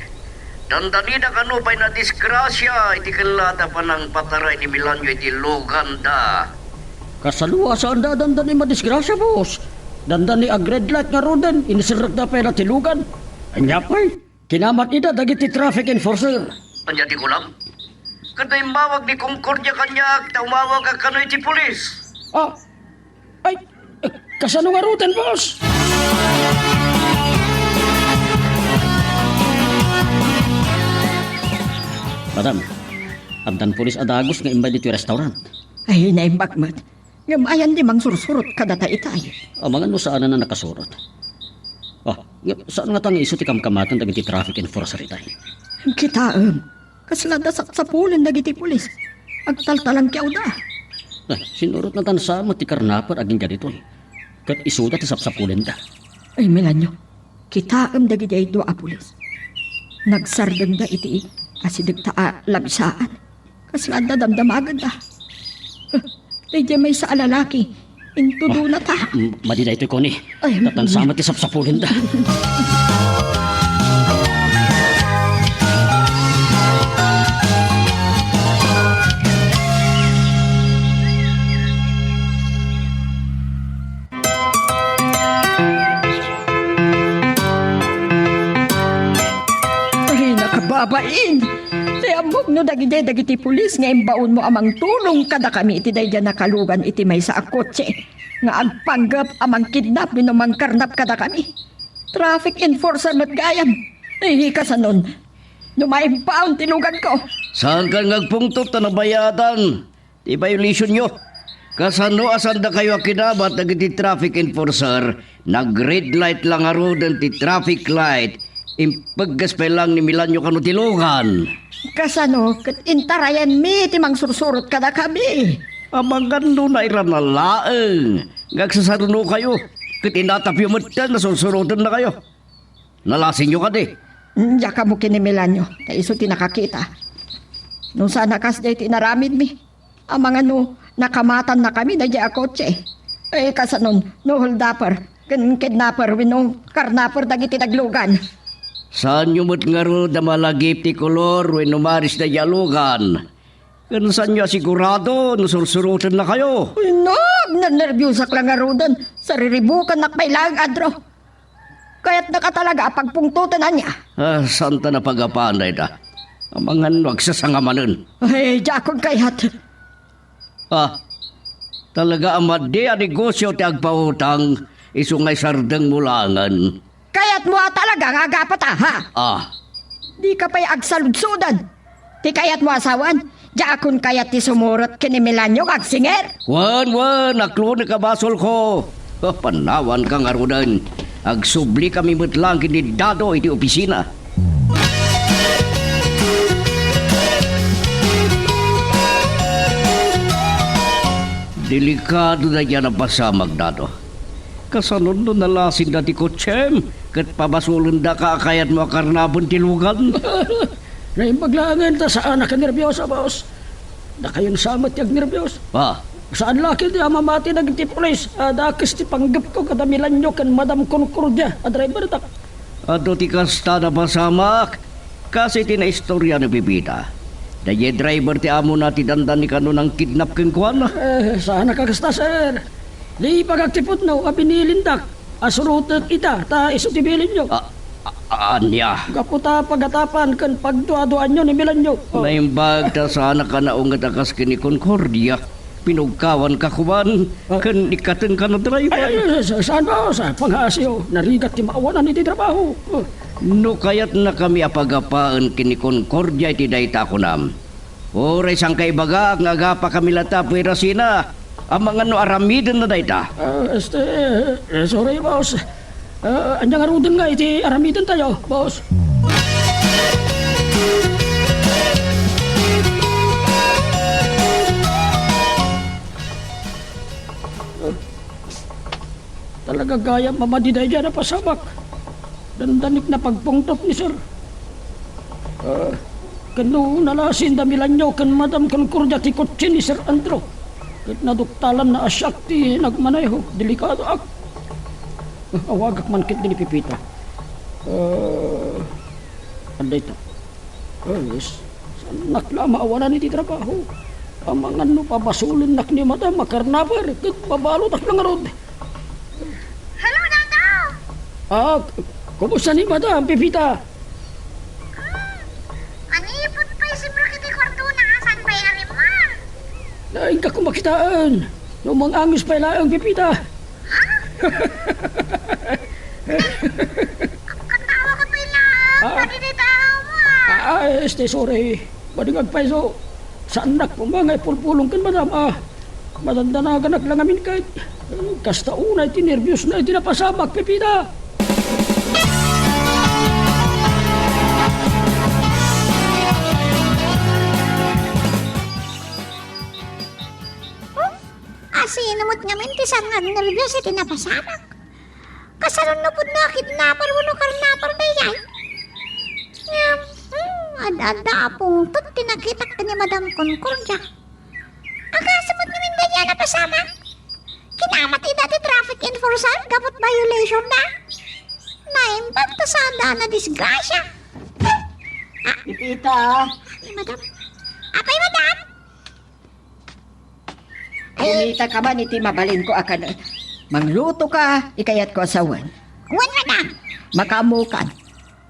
Dandanida kano pay nadisgrasia iti kellada panangpataray ni Milanyo iti luganda. Kasano a saanda dandani madisgrasia, boss? Dandani ag-red light ngaruden, inserrekda pay la ti lugan. Ania pay? Kinamat ida dagiti traffic enforcer. Ania ti kunam? Ket immawag ni Concordia kaniak ta umawagak kano iti pulis. Ah, ay, eh, kasano ngaruden, boss? Madam, addan pulis a dagus nga immay ditoy restaurant. Ay, naimbag met. Ngem ayan di mangsursurot kadata itay. Amangan no saan a nakasurot. Ah, ngem saan ngata nga isu ti kamkamatan dagiti traffic enforcer itay? Kitaem. Kasla da sapsapulen dagiti pulis. Agtaltalangkiawda. Ah, sinurotna tan sa met ti karnaper agingga ditoy. Ket isuda ti sapsapulenda. Ay, Milanyo, kitaem dagiti dua a pulis. Nagsardengda iti asidegta a labisaan. Kasla adda damdamagenda. Daydiay maysa a lalaki, intudonata. Ah, mm, madi daytoy, Connie. Ay, mm. Tatansa met ti sapsapulenda. Ay, nakababain! Ti ammok no dagidi dagiti pulis nga imbaonmo a mangtulong kadakami iti daydiay a nakalugan iti maysa a kotse nga agpanggep a mangkidnap wenno mangkarnap kadakami. Traffic enforcer met gayam. Ay, kasanon? No maimbaon ti luganko. Saankan nga agpungtot ta nabayadan ti violationyo. Kasano a saandakayo a kinabat dagiti traffic enforcer? Nag-red light la ngaruden ti traffic light. Impegges pay lang ni Milanyo kano ti lugan. Kasano ket intarayanmi ti mangsursurot kadakami? Amangan no nairana laeng nga agsasarunokayo ket inatapyo metten a sursurotennakayo. Nalasinyo kadi? Diak ammo ken ni Milanyo, ta isu ti nakakita. No saan a kasdiay ti inaramidmi, amangan no nakamatannakami daydiay a kotse. Ay, kasanon, no holdaper, ken kidnaper wenno karnaper dagiti naglugan. Saanyo met ngarud a malagip ti kolor wenno maris daydiay a lugan? Ken saanyo a sigurado no sursurotennakayo? Ay, nagnernerbiusak la ngaruden. Sariribukannak pay laeng, Andrew. Kayatnak a talaga a pagpungtoten, ania? Ah, saanta a pagapan dayta. Amangan no agsasangamanen. Ay, diakon kayat. Ah, talaga a madi a negosio ti agpautang, isu nga isardengmo laengen. Kayatmo a talaga nga agapata, ha? Ah. Dika pay agsaludsodan. Ti kayatmo a sawen, diakon kayat ti sumurot ken ni Milanyo nga agsinger. Wen, wen, naklonek a basolko. Ah, pannawanka ngaruden. Agsublikami met laeng ken ni Dado iti opisina. Delikado daydiay a napasamak, Dado. Kasano no nalasinda ti kotsem ket pabasolendaka a kayatmo a karnapen ti lugan? Naimbag laengen ta saanak a nerbios, boss. Dakayon sa met ti agnerbios. Ah. Saan la ketdi a mamati dagiti pulis a dakes ti panggepko kada Milanyo ken Madam Concordia a drivertak. Adu ti kasta a napasamak, kas iti naistorya ni Pepita. Daydiay driver ti amona ti dandani kano nangkidnap kenkuana. Eh, saanak a kasta, sir. Di pagagtiputno a binilindak a surotek ita ta isu ti bilinyo. A-, a-, ania? Gapu ta pagatapan ken pagduaduaanyo ni Milanyo. Oh. Naimbag ta saanak a naunget a kas ken ni Concordia. Pinugkawanka koma, ah, ken ikkatenka no driver. Ay, ay, ay, sa-, saan, boss? Pangngaasim, narigat ti maawanan iti trabaho. Oh. No kayatnakami a pagapaen ken ni Concordia iti dayta a kunam, uray sangka ibagak nga agapakami latta a puerasina, amangan no aramidenna dayta. Ah, este, eh, sorry, boss. Ah, ania ngaruden nga iti aramidentayo, boss? Talaga gayam a madi daydiay a napasamak. Dandanik a pagpungtot ni Sir. Ah, ken no nalasinda Milanyo ken Madam Concordia ti kotse ni Sir Andrew, ket naduktalanna a siak ti nagmaneho, delikadoak. Ah, awagak man ketdi ni Pepita. Ah, adda ita. Ay, saannak la maawanan iti trabaho. Amangan no pabasolennak ni Madam a karnaper ket mabalutak la ngarud. Hello, Dadaw! Ah, k-, kumusta ni Madam, Pepita? Hmm, manipud pay sibrak iti kuartona, saan pay arimma? Ay, inka koma kitaen. No mangangis pay laeng, Pepita. Ha? Katawa ka pay laeng, ah, padi dita mo, ah. Ah, ah, este, sorry. Madi nga agpayso. Saannak koma nga ipulpulong ken Madam, ah. Madandanaganak la ngamin ket, eh, kasta unay ti nerbiosna iti napasamak, Pepita. Oh, asino met ngamin ti saan nga agnerbios iti napasamak? Kasano no pudno a kidnapper wenno karnapper daydiay? Ngem, hmm, ad-adda a pungtot ti nakitak ken ni Madam Concordia. Agasem met ngamin daydiay a napasamak? Kinamatida ti traffic enforcer gapu ta violation da. Naimbag ta saan a nadisgrasia. Ah, Pepita. Ay, Madam. Apay, Madam? Kumita ka man iti mabalinko a kan-, mangluto ka, ikayatko a sawen. Wen, Madam. Makaammokan.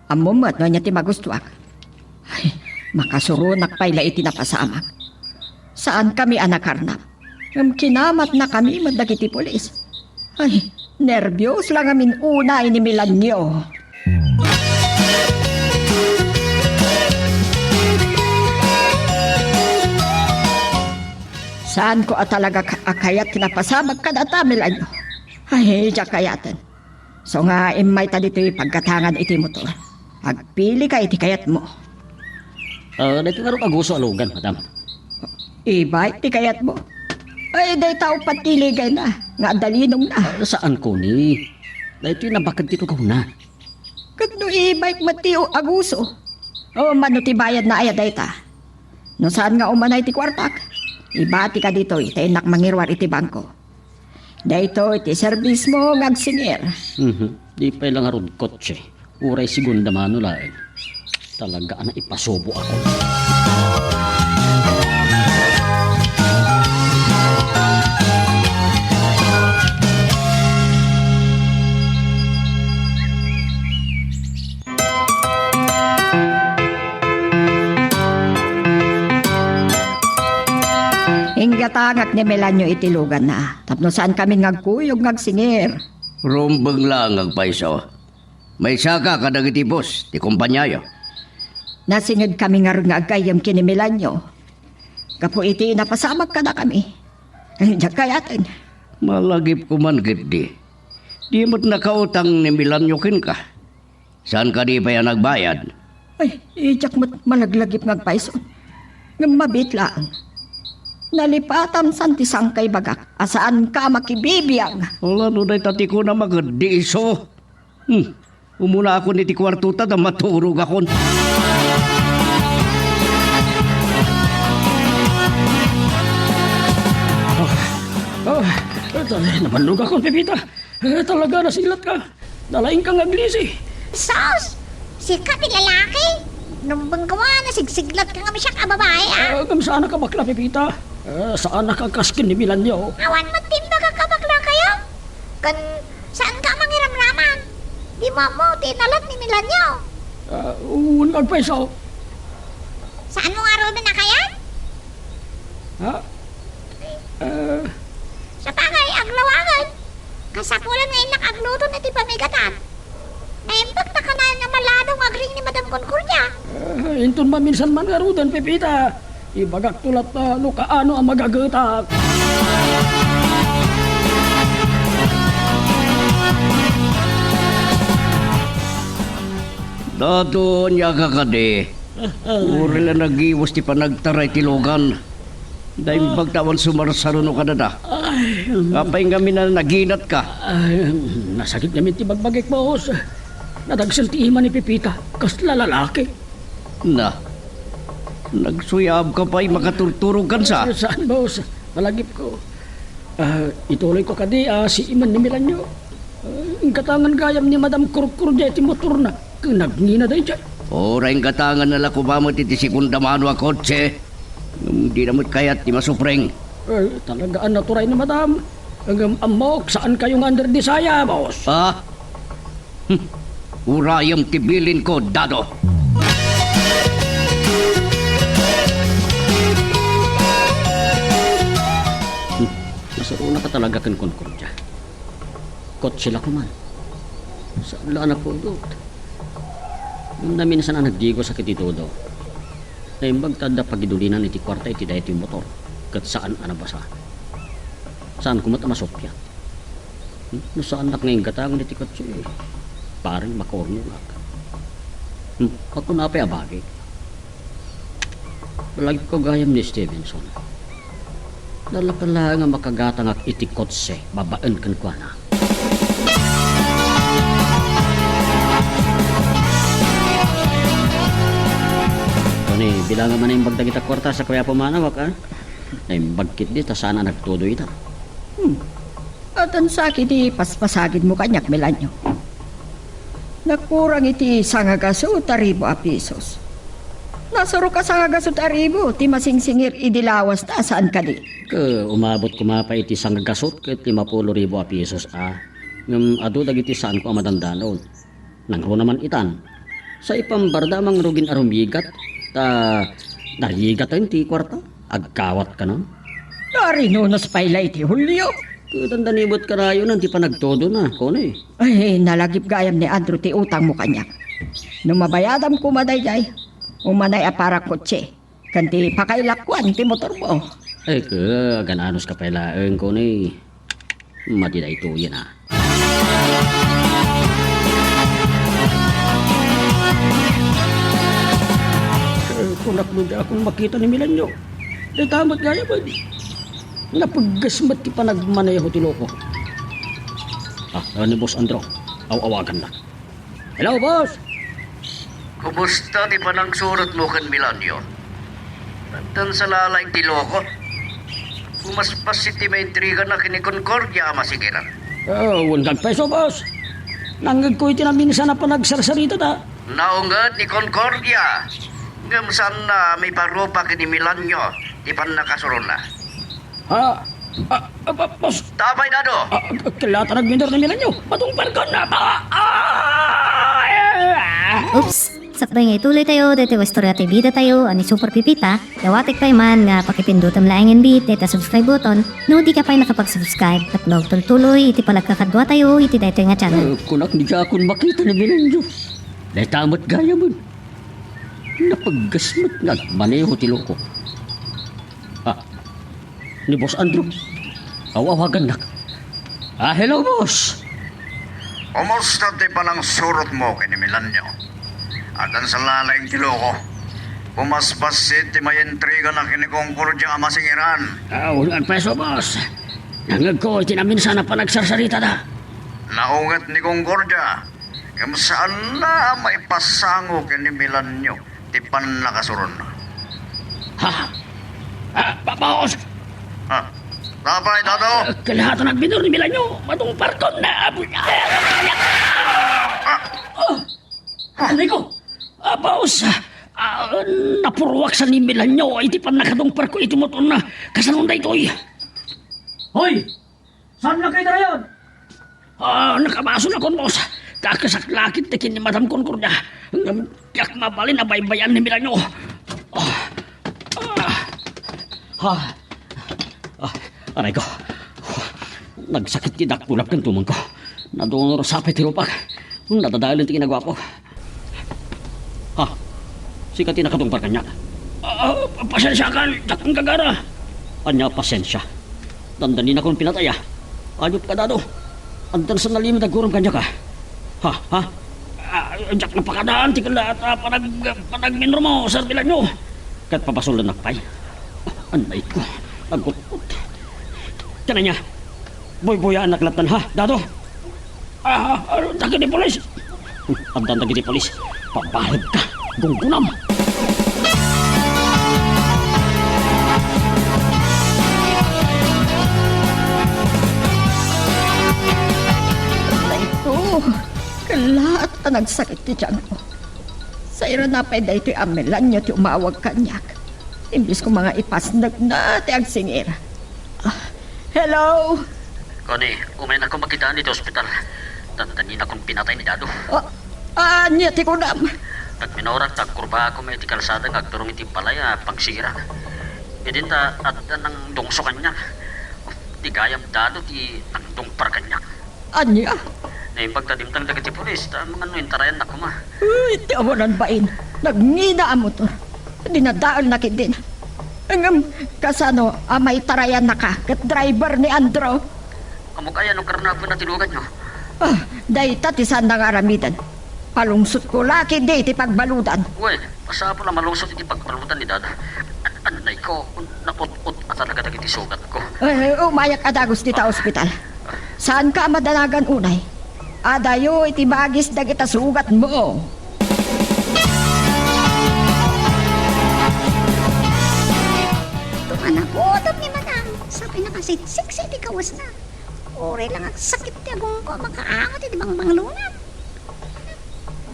Ammom met no ania ti magustuak. Ay, makasuronak pay la iti napasamak. Saankami a nakarnap. Ngem kinamatnakami met dagiti pulis. Ay, nerbios la ngamin unay ni Milanio. Saanko a talaga ka-, a kayat ti napasamak kadata, Milanio. Ay, diak kayaten. So nga, immayta ditoy paggatangan iti motor. Agpilika iti kayatmo. Ah, daytoy ngarud a gusto a lugan, madam. E-bike ti kayatmo? Ay, dayta uppat ti iligayna, nga adda linongna. Ah, saanko ni. Daytoy nabaked ti tugawna. Ket no e-bike met ti u-, a gusto? O, mano ti bayadna aya dayta? No saan nga umanay ti kuartak, ibatika ditoy ta innak mangiruar iti bangko. Daytoy ti serbismo nga agsingir. Mhm. Di pay la ngarud kotse. Uray segunda mano laeng. Talaga a naipasubo ako. Inggatangak ni Melanio iti luganna, tapno saankami nga agkuyog nga agsingir. Rumbeng laeng nga agpayso. Maysaka kadagiti boss ti kompaniayo. Nasingedkami ngarud nga aggayyem ken ni Melanio gapu iti napasamak kadakami. Diak kayaten. Malagipko man ketdi. Di met nakautang ni Melanio kenka. Saan kadi pay a nagbayad? Ay, diak met malaglagip nga agpayso. Ngem mabiit laeng. Nalipatam san ti sangkaibagak a saanka makibibiag. Ala, no dayta ti kunam a ketdi isu. Hmm. Umunaakon iti kuartota ta maturogakon. Ah, ah, ta-, nabannogakon, Pepita. Eh, talaga, nasilatka. Nalaingka nga aglisi. Sus! Sika ti lalaki? Rumbeng ka man, nasigsiglatka ngem siak a babai, ah. Ah, ngem saanak a bakla, Pepita. Ah, saanak a kas ken ni Melanio. Awan met ti imbagak a bakla kayo. Ken saanka a mangiramraman. Di mo ammo ti inalat ni Melanio. Ah, wen nga agpayso. Saanmo ngaruden a kayat? Ha? Ah. Sapagay, aglawangen. Kasapulan nga innak agluton iti pamigatan. Naimbag ta kanayon nga maladong agring ni Madam Concordia. Ah, inton maminsan man ngaruden, Pepita. Ibagakto latta no kaano a magagetak. Dato, ania ka kadi? Ah, ah. Uray la nagiwas ti panagtaray ti lugan. Naimbag ta awan sumarsaruno kadada. Ay, um. Apay ngamin a naginatka? Ay, um, nasakit ngamin ti bagbagik, boss. Nadagsel ti ima ni Pepita. Kasla lalaki. Na, nagsuyabka pay, makaturturogkan sa? Saan, boss? Malagipko. Ah, ituloyko kadi, ah, si iman ni Melanio. Ah, inggatangan gayam ni Madam Kurkur diay ti motorna. Ken nagngina daydiay. Uray gatanganna la koma met iti segunda mano a kotse, ngem dina met kayat ti masupreng. Eh, talaga a naturay ni Madam. Ngem ammok, saan kayo nga under the saya, boss. Ah? Hmm. Urayem ti bilinko, Dado. Hmm. Nasarunaka talaga ken Concordia. Kotse la koman. Saan la a napudot. Naminsan a nagdigosak iti todo. Naimbag ta adda pagidulinan iti kuarta iti daytoy motor, ket saan a nabasa. Saan koma ta masuppiat. Hmm? No saannak nga inggatangen iti kotse, pareng makaurnongak. Hmm, makuna pay a bagi. Balagipko gayam ni Stevenson. Nalaka laeng a makagatangak iti kotse babaen kenkuana. Tony, bilangam a naimbag dagita kuarta sa kuya pumanawak, a? Naimbag ketdi ta saan a nagtudo ita. Hmm. Addan sa iti paspasagidmo kaniak, Milanyo. Nakurang iti sangagasut a ribu a pisos. Nasurok a sangagasut a ribu ti masingsingir idi lawas ta saan kadi. Ket umabot koma pay iti sangagasut ket limapulo ribu a pisos a. Ngem adu dagiti saanko a madandanon. Nangruna man itan. Sa ipambarda a mangrugin a rumigat, ta narigaten ti kuarta. Agkawat kano? Narinunos pay la iti Julio. Ket adda ni met kanayonan ti panagtudona, Connie. Ay, nalagip gayam ni Andrew ti utangmo kaniak. No mabayadam koma daydiay, umanay a para kotse, ken ti pakailakuan ti motormo. Ay, ket agan-anuska pay laeng, Connie. Madi daytoyen a. Eh, kunak no diakon makita ni Milenio. Dayta met gayam. Napegges met ti panagmaneho ti loko. Ah, ni Boss Andrew. Aw-awagannak. Hello, boss! Kumusta ti panangsurotmo ken Milenio? Addan sa laeng ti loko. Pumaspassit ti maintrigana ken ni Concordia a masingiran. Ah, wen agpeso, boss. Nangngegko iti naminsan a panagsarsaritada. Naunget ni Concordia. Ngem saanna a maiparupa ken ni Milenio ti pannakasurona. Ah, ah, ah, ah, boss. Apay, Dado? Ah, ah, kella ta nagminor ni Milenio. Matungpalkon na. Ah, ah, ah. Oops! Sakbay nga ituloy tayo, daytoy nga istorya ti bida tayo, a ni Super Pipita, dawatek pay man nga pakipindutem laeng nga subscribe button, no di ka pay nakapag-subscribe, tapno agtultuloy iti panagkakadua tayo iti daytoy nga channel. Eh, kunak ni diakon makita ni Milenio. Dayta met gayam. Napegges met nga agmaneho ti loko. Ah, ni Boss Andrew. Aw-awagannak. Ah, hello, boss. Kumusta ti panangsurotmo ken ni Milenio? Addan sa laeng ti loko. Pumaspassit ti maintrigana ken ni Concordia a masingiran. Ah, wen agpeso, boss. Nangngegko iti naminsan a panagsarsaritada. Naunget ni Concordia. Ngem saanna a maipasango ken ni Milenio ti pannakasurona. Ha? Ah, pa-, boss! Ha? Apay, Dado? Ah, kella ta nagminor ni Milenio. Matungpalkon na. Ah! Ah! Aray ko! Ah, boss! Ah, napuruak sa ni Milenio iti pannakatungparko iti motorna. Kasano daytoy? Hoy! Saannak a itarayan? Ah, nakabasolakon, boss. Kakasaklakit ti ken ni Madam Concordia. Ngem diak mabalin a baybay-an ni Milenio. Ah. Ah. Ah. Ah. Aray ko. Nagsakit ti dakkulap ken tumengko. Nadunor sapay ti rupak. Nadadaelen ti kinaguapo. Ha? Sika ti nakatungpar kaniak? Ah, pasensiakan, diak gagara. Ania a pasensia? Dandaninakon pinatay a. Ayupka, Dado. Addan sa nalimed a gurom kaniak a. Ha? Ha? Ah, diak napakadaan ti kella ta panag-, panagminrumo, Sir Milenio. Ket pabasolennak pay. Anay ko. Agutgot. Ken ania? Buybuyaannak lattan, ha, Dado? Ah, ah, dagiti pulis! Addan dagiti pulis. Pabalegka, gunggunam! Aray ko, kella ta nagsakit ti tianko. Sairana pay daytoy a Melanio ti umawag kaniak. Imbes ko nga ipasnekna ti agsingir. Ah, hello? Connie, umaynako makitaan iti ospital. Dandaninak nga pinatay ni Dado. Ah, ania ti kunam? Nagminorak ta agkurbaak koma iti kalsada nga agturong iti balay a pagsirak. Idi ta adda nangdungso kaniak. Ti gayam Dado ti nangdungpar kaniak. Ania? Naimbag ta dimteng dagiti pulis, ta mangano intarayannak koma. Uy, ti awanan bain. Nagngina a motor. Dinadaelna ketdin. Ngem, kasano a maitarayannaka ket driver ni Andrew? Ammok aya no karnapon a tiluganyo. Ah, dayta ti saanna nga aramiden. Palungsotko la ketdi iti pagbaludan. Wen, masapul a malungsot iti pagbaludan ni Dado. An-, annayko, naut-ut a talaga dagiti sugatko. Eh, umayak a dagus dita ospital. Saanka a madanagan unay? Adayo iti bagis dagita sugatmo. Tua nagutom ni Madam, sa pinakasiksiksi ti kawesna. Uray lang agsakit ti agongko a makaangot iti bangbanglonam.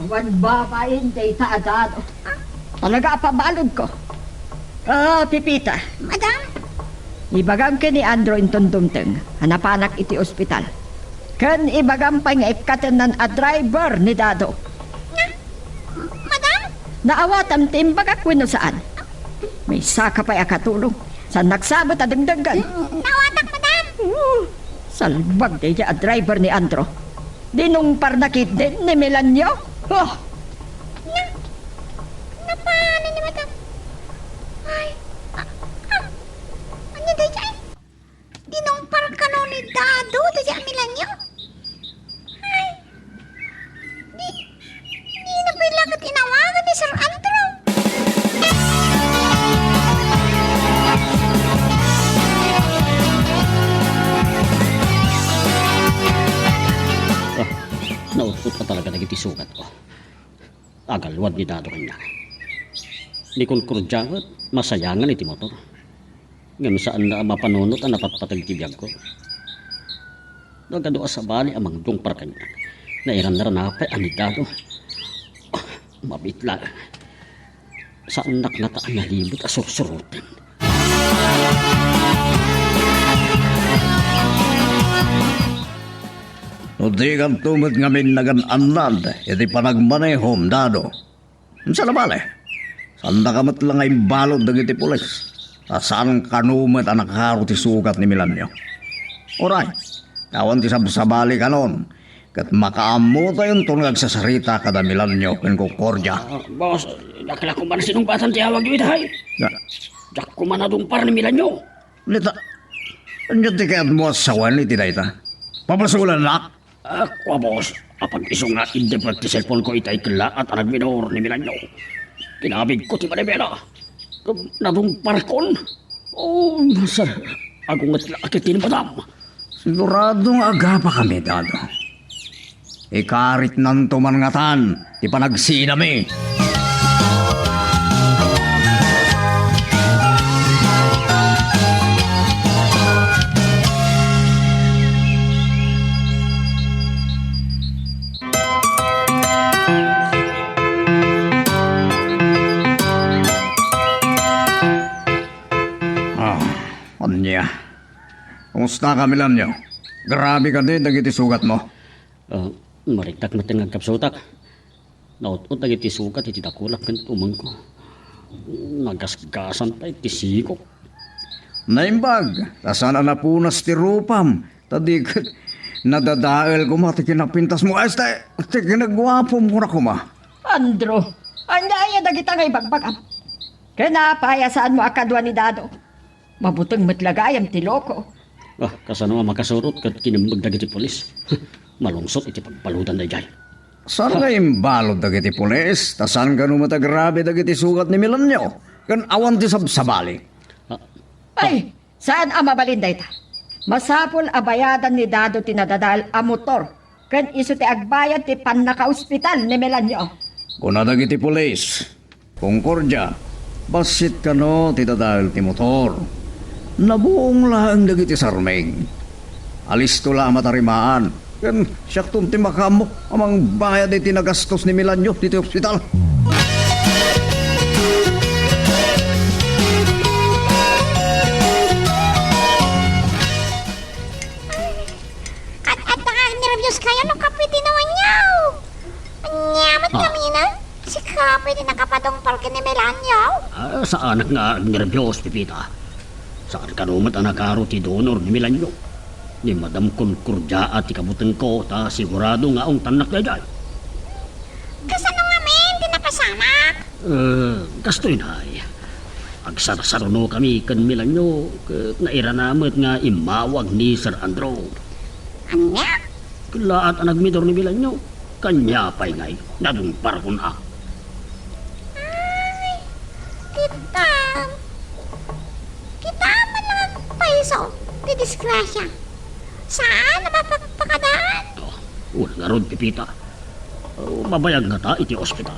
Awan babain dayta a Dado. Talaga a pabaludko. Ah, Pepita. Madam? Ibagam ken ni Andrew inton dumteng a napanak iti ospital. Ken ibagam pay nga ikkatennan a driver ni Dado. Nga? Madam? Naawatam ti imbagak wenno saan? Maysaka pay a katulong. Saan naksabet a dengdenggen? N-, naawatak, Madam. Uh, salbag daydiay a driver ni Andrew. Dinungparna ketdin ni Melanio. Oh! Nga, napanan ni Madam. Ay, ah, ah, ania daydiay? Dinungpar kano ni Dado daydiay a Melanio? Ay, di, dina pay la ket inawagan ni Sir Andrew. Ah, naut-ot a talaga dagiti sugatko. Agalwad ni Dado kaniak. Ni Concordia met masayangan iti motor. Ngem saanna a mapanunot a napatpateg ti biagko. Nagadu a sabali a mangdungpar kaniak. Nairanrana pay a ni Dado. Ah, mabiit laeng. Saannak ngata a nalibet a sursuroten. No dikanto met ngamin nagan-annad iti panagmanehom, Dado. Saan a bale, saandaka met la nga imbalud dagiti pulis, ta saan kano met a nakaro ti sugat ni Melanio. Uray, ta awan ti sabsabali kanon, ket makaammotayon nga agsasarita kada Melanio ken Concordia. Ah, boss, diak la koma sinungbatan ti awagyo itay. Na- Diak koma nadungpar ni Melanio. Nita, ania ti kayatmo a sawen iti dayta? Pabasolannak? Ah, kua, boss, apag-isu nga iddepek ti cellphone ko itay kellaat a nagminor ni Melanio. Kinabigko ti manibela. Nadungparkon. Oh, sir, agunget la ket ni Madam. Sigurado nga agapakami, Dado. Ikaritnanto man ngatan ti panagsinami. Ah, ania? Kumusta ka, Melanio? Grabe kadi dagiti sugatmo? Ah, mariktak met nga agkapsutak. Naut-ot dagiti sugat iti dakulak ken tumengko. Nagasgasan pay ti sikok. Naimbag, ta saan a napunas ti rupam, ta di ket nadadael koma ti kinapintasmo. Este, ti kinaguapom koma. Andrew, ania aya dagita nga ibagbagam? Ken apay a saanmo a kadua ni Dado? Mabuteng met la gayam ti loko. Ah, kasano a makasurot ket kinemmeg dagiti pulis? Malungsot iti pagbaludan daydiay. Saan nga imbalud dagiti pulis, ta saan kano met a grabe dagiti sugat ni Melanio, ken awan ti sabsabali. Ah, Ay, saan a mabalin dayta. Masapul a bayadan ni Dado ti nadadael a motor, ken isu ti agbayad ti pannakaospital ni Melanio. Kuna dagiti pulis, Concordia, bassit kano ti dadael ti motor. Nabuong laeng dagiti sarming. Alisto la a matarimaan, ken siakton ti makaammo a mangbayad iti nagastos ni Melanio ditoy ospital. Saanak nga agnerbios, Pepita. Saan kano met a nakaro ti donor ni Melanio. Ni Madam Concordia ti kabutengko, ta sigurado nga aungtannak daydiay. Kasano ngamin ti napasamak? Eh, kastoy, Nay. Agsarsaruno kami ken Melanio, ket nairana met nga immawag ni Sir Andrew. Ania? Kellaat a nagmidor ni Melanio. Kania pay ngay, nadungparkon a. Ay, kitam. Kitam man lang payso ti disgrasya. Saan a mapakpakadaan? Oh, wen ngarud, Pepita. Oh, mabayag ngata iti ospital.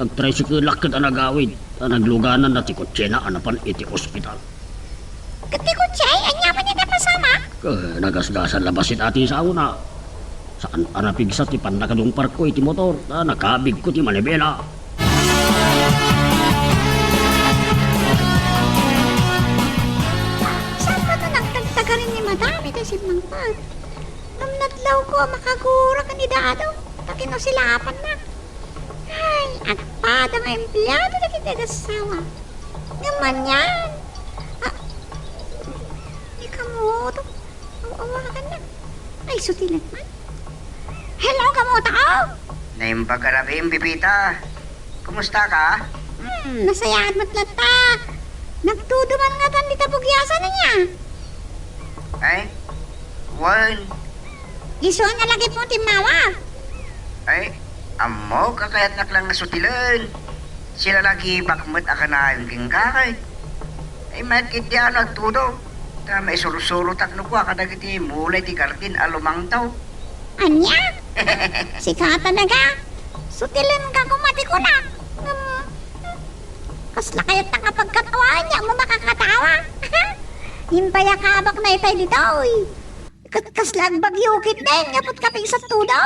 Nagtricycle-ak ket a nagawid, ta naglugananna ti kotsena a napan iti ospital. Ket ti kotse, ania man iti napasamak? Eh, nagasgasan la bassit a ti sangona. Saan a napigsa ti pannakadungparko iti motor, ta nakabigko ti manibela. Saan man a nagtagtagarin ni Madam iti simmangpet? Ngem nadlawko a makagura ken ni Dado, ta kinusilapanna. Ay, agpada nga empleado dagiti agassawa. Ngem anian? Ah, ni kamoto. Aw-awaganna. Ay, sutilen man. Hello, kamoto! Naimbag a rabiim, Pepita. Kumusta ka? Hmm, nasayaat met latta. Nagtudo man ngatan dita bugiasan ania? Ay, wen. Isu a nalagipmo ti immawa? Ay, ammok a kayatnak lang nga sutilen. Silalagipek met a kanayon kenka, kay. Ay, mayat ketdi a nagtudo. Ta maisurusurotak no kua kadagiti mulay ti gardin a lumangtaw. Ania? Sika talaga? Sutilenka koma ti kunak. Hmm. Kasla kayat nga pagkatawa, ania mo makakatawa? Impayakabak na itay ditoy. Ket kasla agbagyo ketdin nga put kapigsa tudo?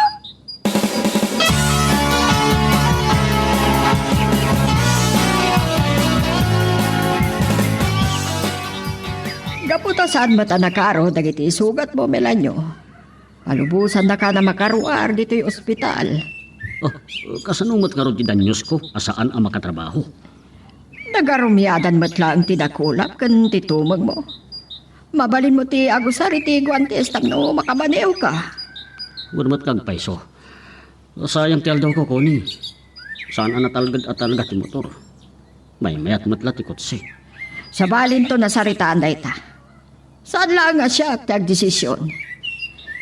Gapu ta saan met a nakaro dagiti isugatmo, Melanio. Palubosannaka a makaruar ditoy ospital. Oh, kasano met ngarud ti daniosko a saan a makatrabaho? Nagarumiadan met laeng ti dakulap ken ti tumengmo. Mabalinmo ti agusar iti guantes tapno makabaniwka. Wen met kagpayso. Sayang ti aldawko, Connie. Saan a natalged a talga ti motor. Maymayat met la ti kotse. Sabalinto nasaritaan dayta. Saan laeng a siak ti agdesision.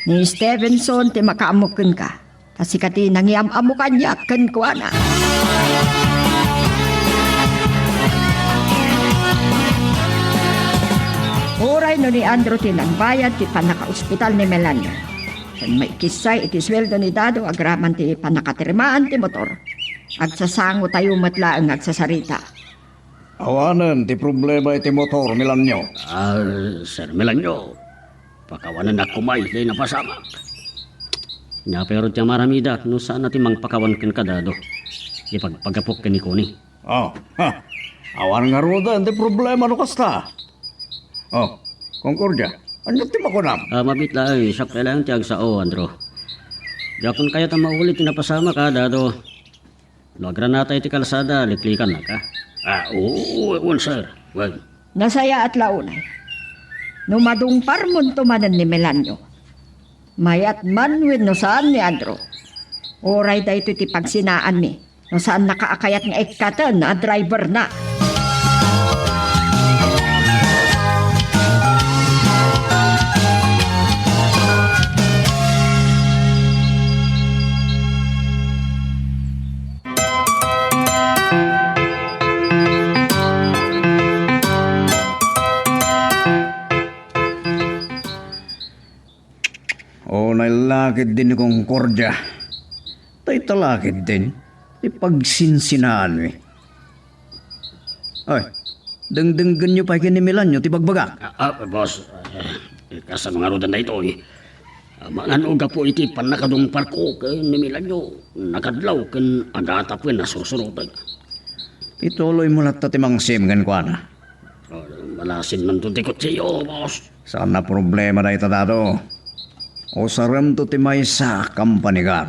Ni Stevenson ti makaammo kenka. Ta sika ti nangiam-ammo kaniak kenkuana. Uray no ni Andrew ti nagbayad ti pannakaospital ni Melanio, ken maikissay iti sueldo ni Dado agraman ti pannakatirimaan ti motor, agsasangotayo met laeng nga agsasarita. Awanen ti problema iti motor, Melanio. Ah, Sir Melanio, pakawanennak koma iti napasamak. Nia pay ngarud ti amaramidak no saan a ti mangpakawan kenka, Dado. Ipagpagapok ken ni Connie. Oh, ha. Awan ngaruden ti problema no kasta. Oh, Concordia, ania ti makunam? Ah, mabiit laeng, siak pay laeng ti agsao, Andrew. Diakon kayat a mauli ti napasamak, a, Dado. No agranatay ti kalsada, liklikannak, a. Ah, oo, wen, sir. Wen. Nasayaat la unay. No madungparmonto manen ni Melanio, mayat man wenno saan ni Andrew. Uray daytoy ti pagsinaanmi, no saannaka a kayat nga ikkaten a driverna. Unay la ketdin ni Concordia. Dayta la ketdin ti pagsinsinaanmi. Ay, dengdenggenyo pay ken ni Melanio ti bagbagak. Ah, ah, boss, eh, kasano ngaruden daytoy? Ah, mangano gapu iti pannakadungparko ken ni Melanio, nakadlaw ken agatapen a sursurotek. Ituloymo latta ti mangsim kenkuana. Ah, malasinmanto ti kutsiyo, boss. Saan a problema dayta, Dado. Usaremto ti maysa a kampanigar.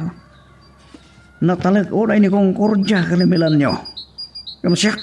Natalek unay ni Concordia ken ni Melanio. Ngem siak,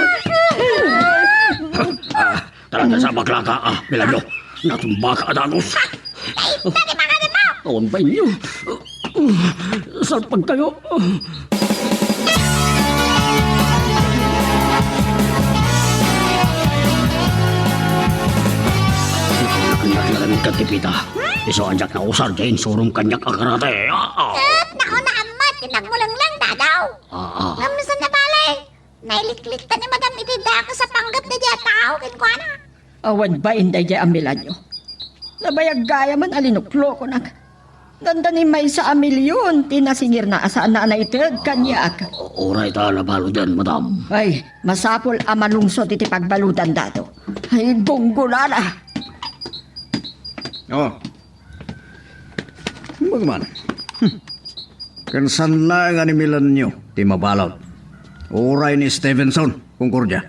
Ah, talaga sa baklaka, ah, Milanyo. Natumbaka a danos. Ay, dali, mga ganun. Awan ba inyo? Salpag kayo. Anak na lang ka, Tepita. Isu a diak nausar, diay insurom kaniak a karate. Ah, ah. Et, naku, naammat, ti nagmulenglang, Dadaw. Ah, ah. Ngem, saan na bale? Nailikliktan ni Madam iti dakes a panggep daydiay a tao kenkuana. Awan bain daydiay a Milanyo. Nabayag gayamen a linuklokonak. Dandani maysa a milyon ti nasingirna a saanna a naited kaniak. Uray ta nabaludan, madam. Ay, masapul a malungsot iti pagbaludan, Dado. Ay, gunggulala. Oh. Magman. Hmm. Ken saan laeng a ni Milanio ti mabalud? Uray ni Stevenson, Concordia.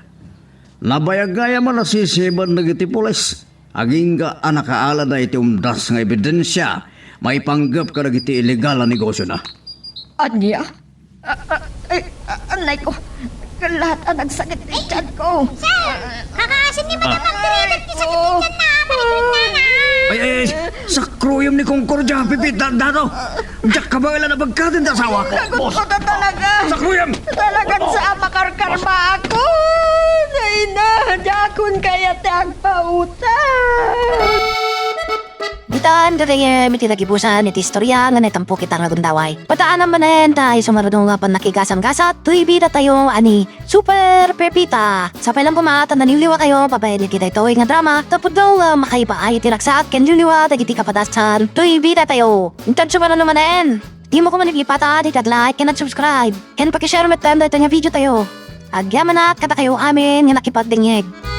Nabayag gayam a nasisiban dagiti pulis. Agingga a nakaalada iti umdas nga ebidensia maipanggep kadagiti illegal a negosiona. Ania? Ah, ah, ay, ah, anay ko. Lahat a nagsakit ti tiyan ko. Sir! Kakaasin ni Madam Ay, Magdalena ti sakit ti tiyan na, malikot na na. Ay, ay, ay, sakruyam ni Concordia, Pipi, da-, Dado. Diak kabaelan a bagkaten ti asawak. Lagot ko ta talaga. Sakruyam! Talagan sa makarkarma ako. Ay na, diakon kayat ti agpautang. Ditan gagayem iti nagibusan iti istorya nga naitampok ita nga gundaway. Padaanam manen ta isu nga rudong nga pannakigasam-gasat, toy bidatayo a ni Super Pepita. Sapay lang koma ta naliwliwatayo babaen iti daytoy nga drama, ta pudno nga makaibaay iti ragsak ken liwliwa dagiti kapadasan, toy bidatayo. Intanto manen, dimo koma lipata ti ag-like ken ag-subscribe, ken pakishare metten daytoy nga video tayo. Agyamanak kadakayo amin nga nakipagdengngeg.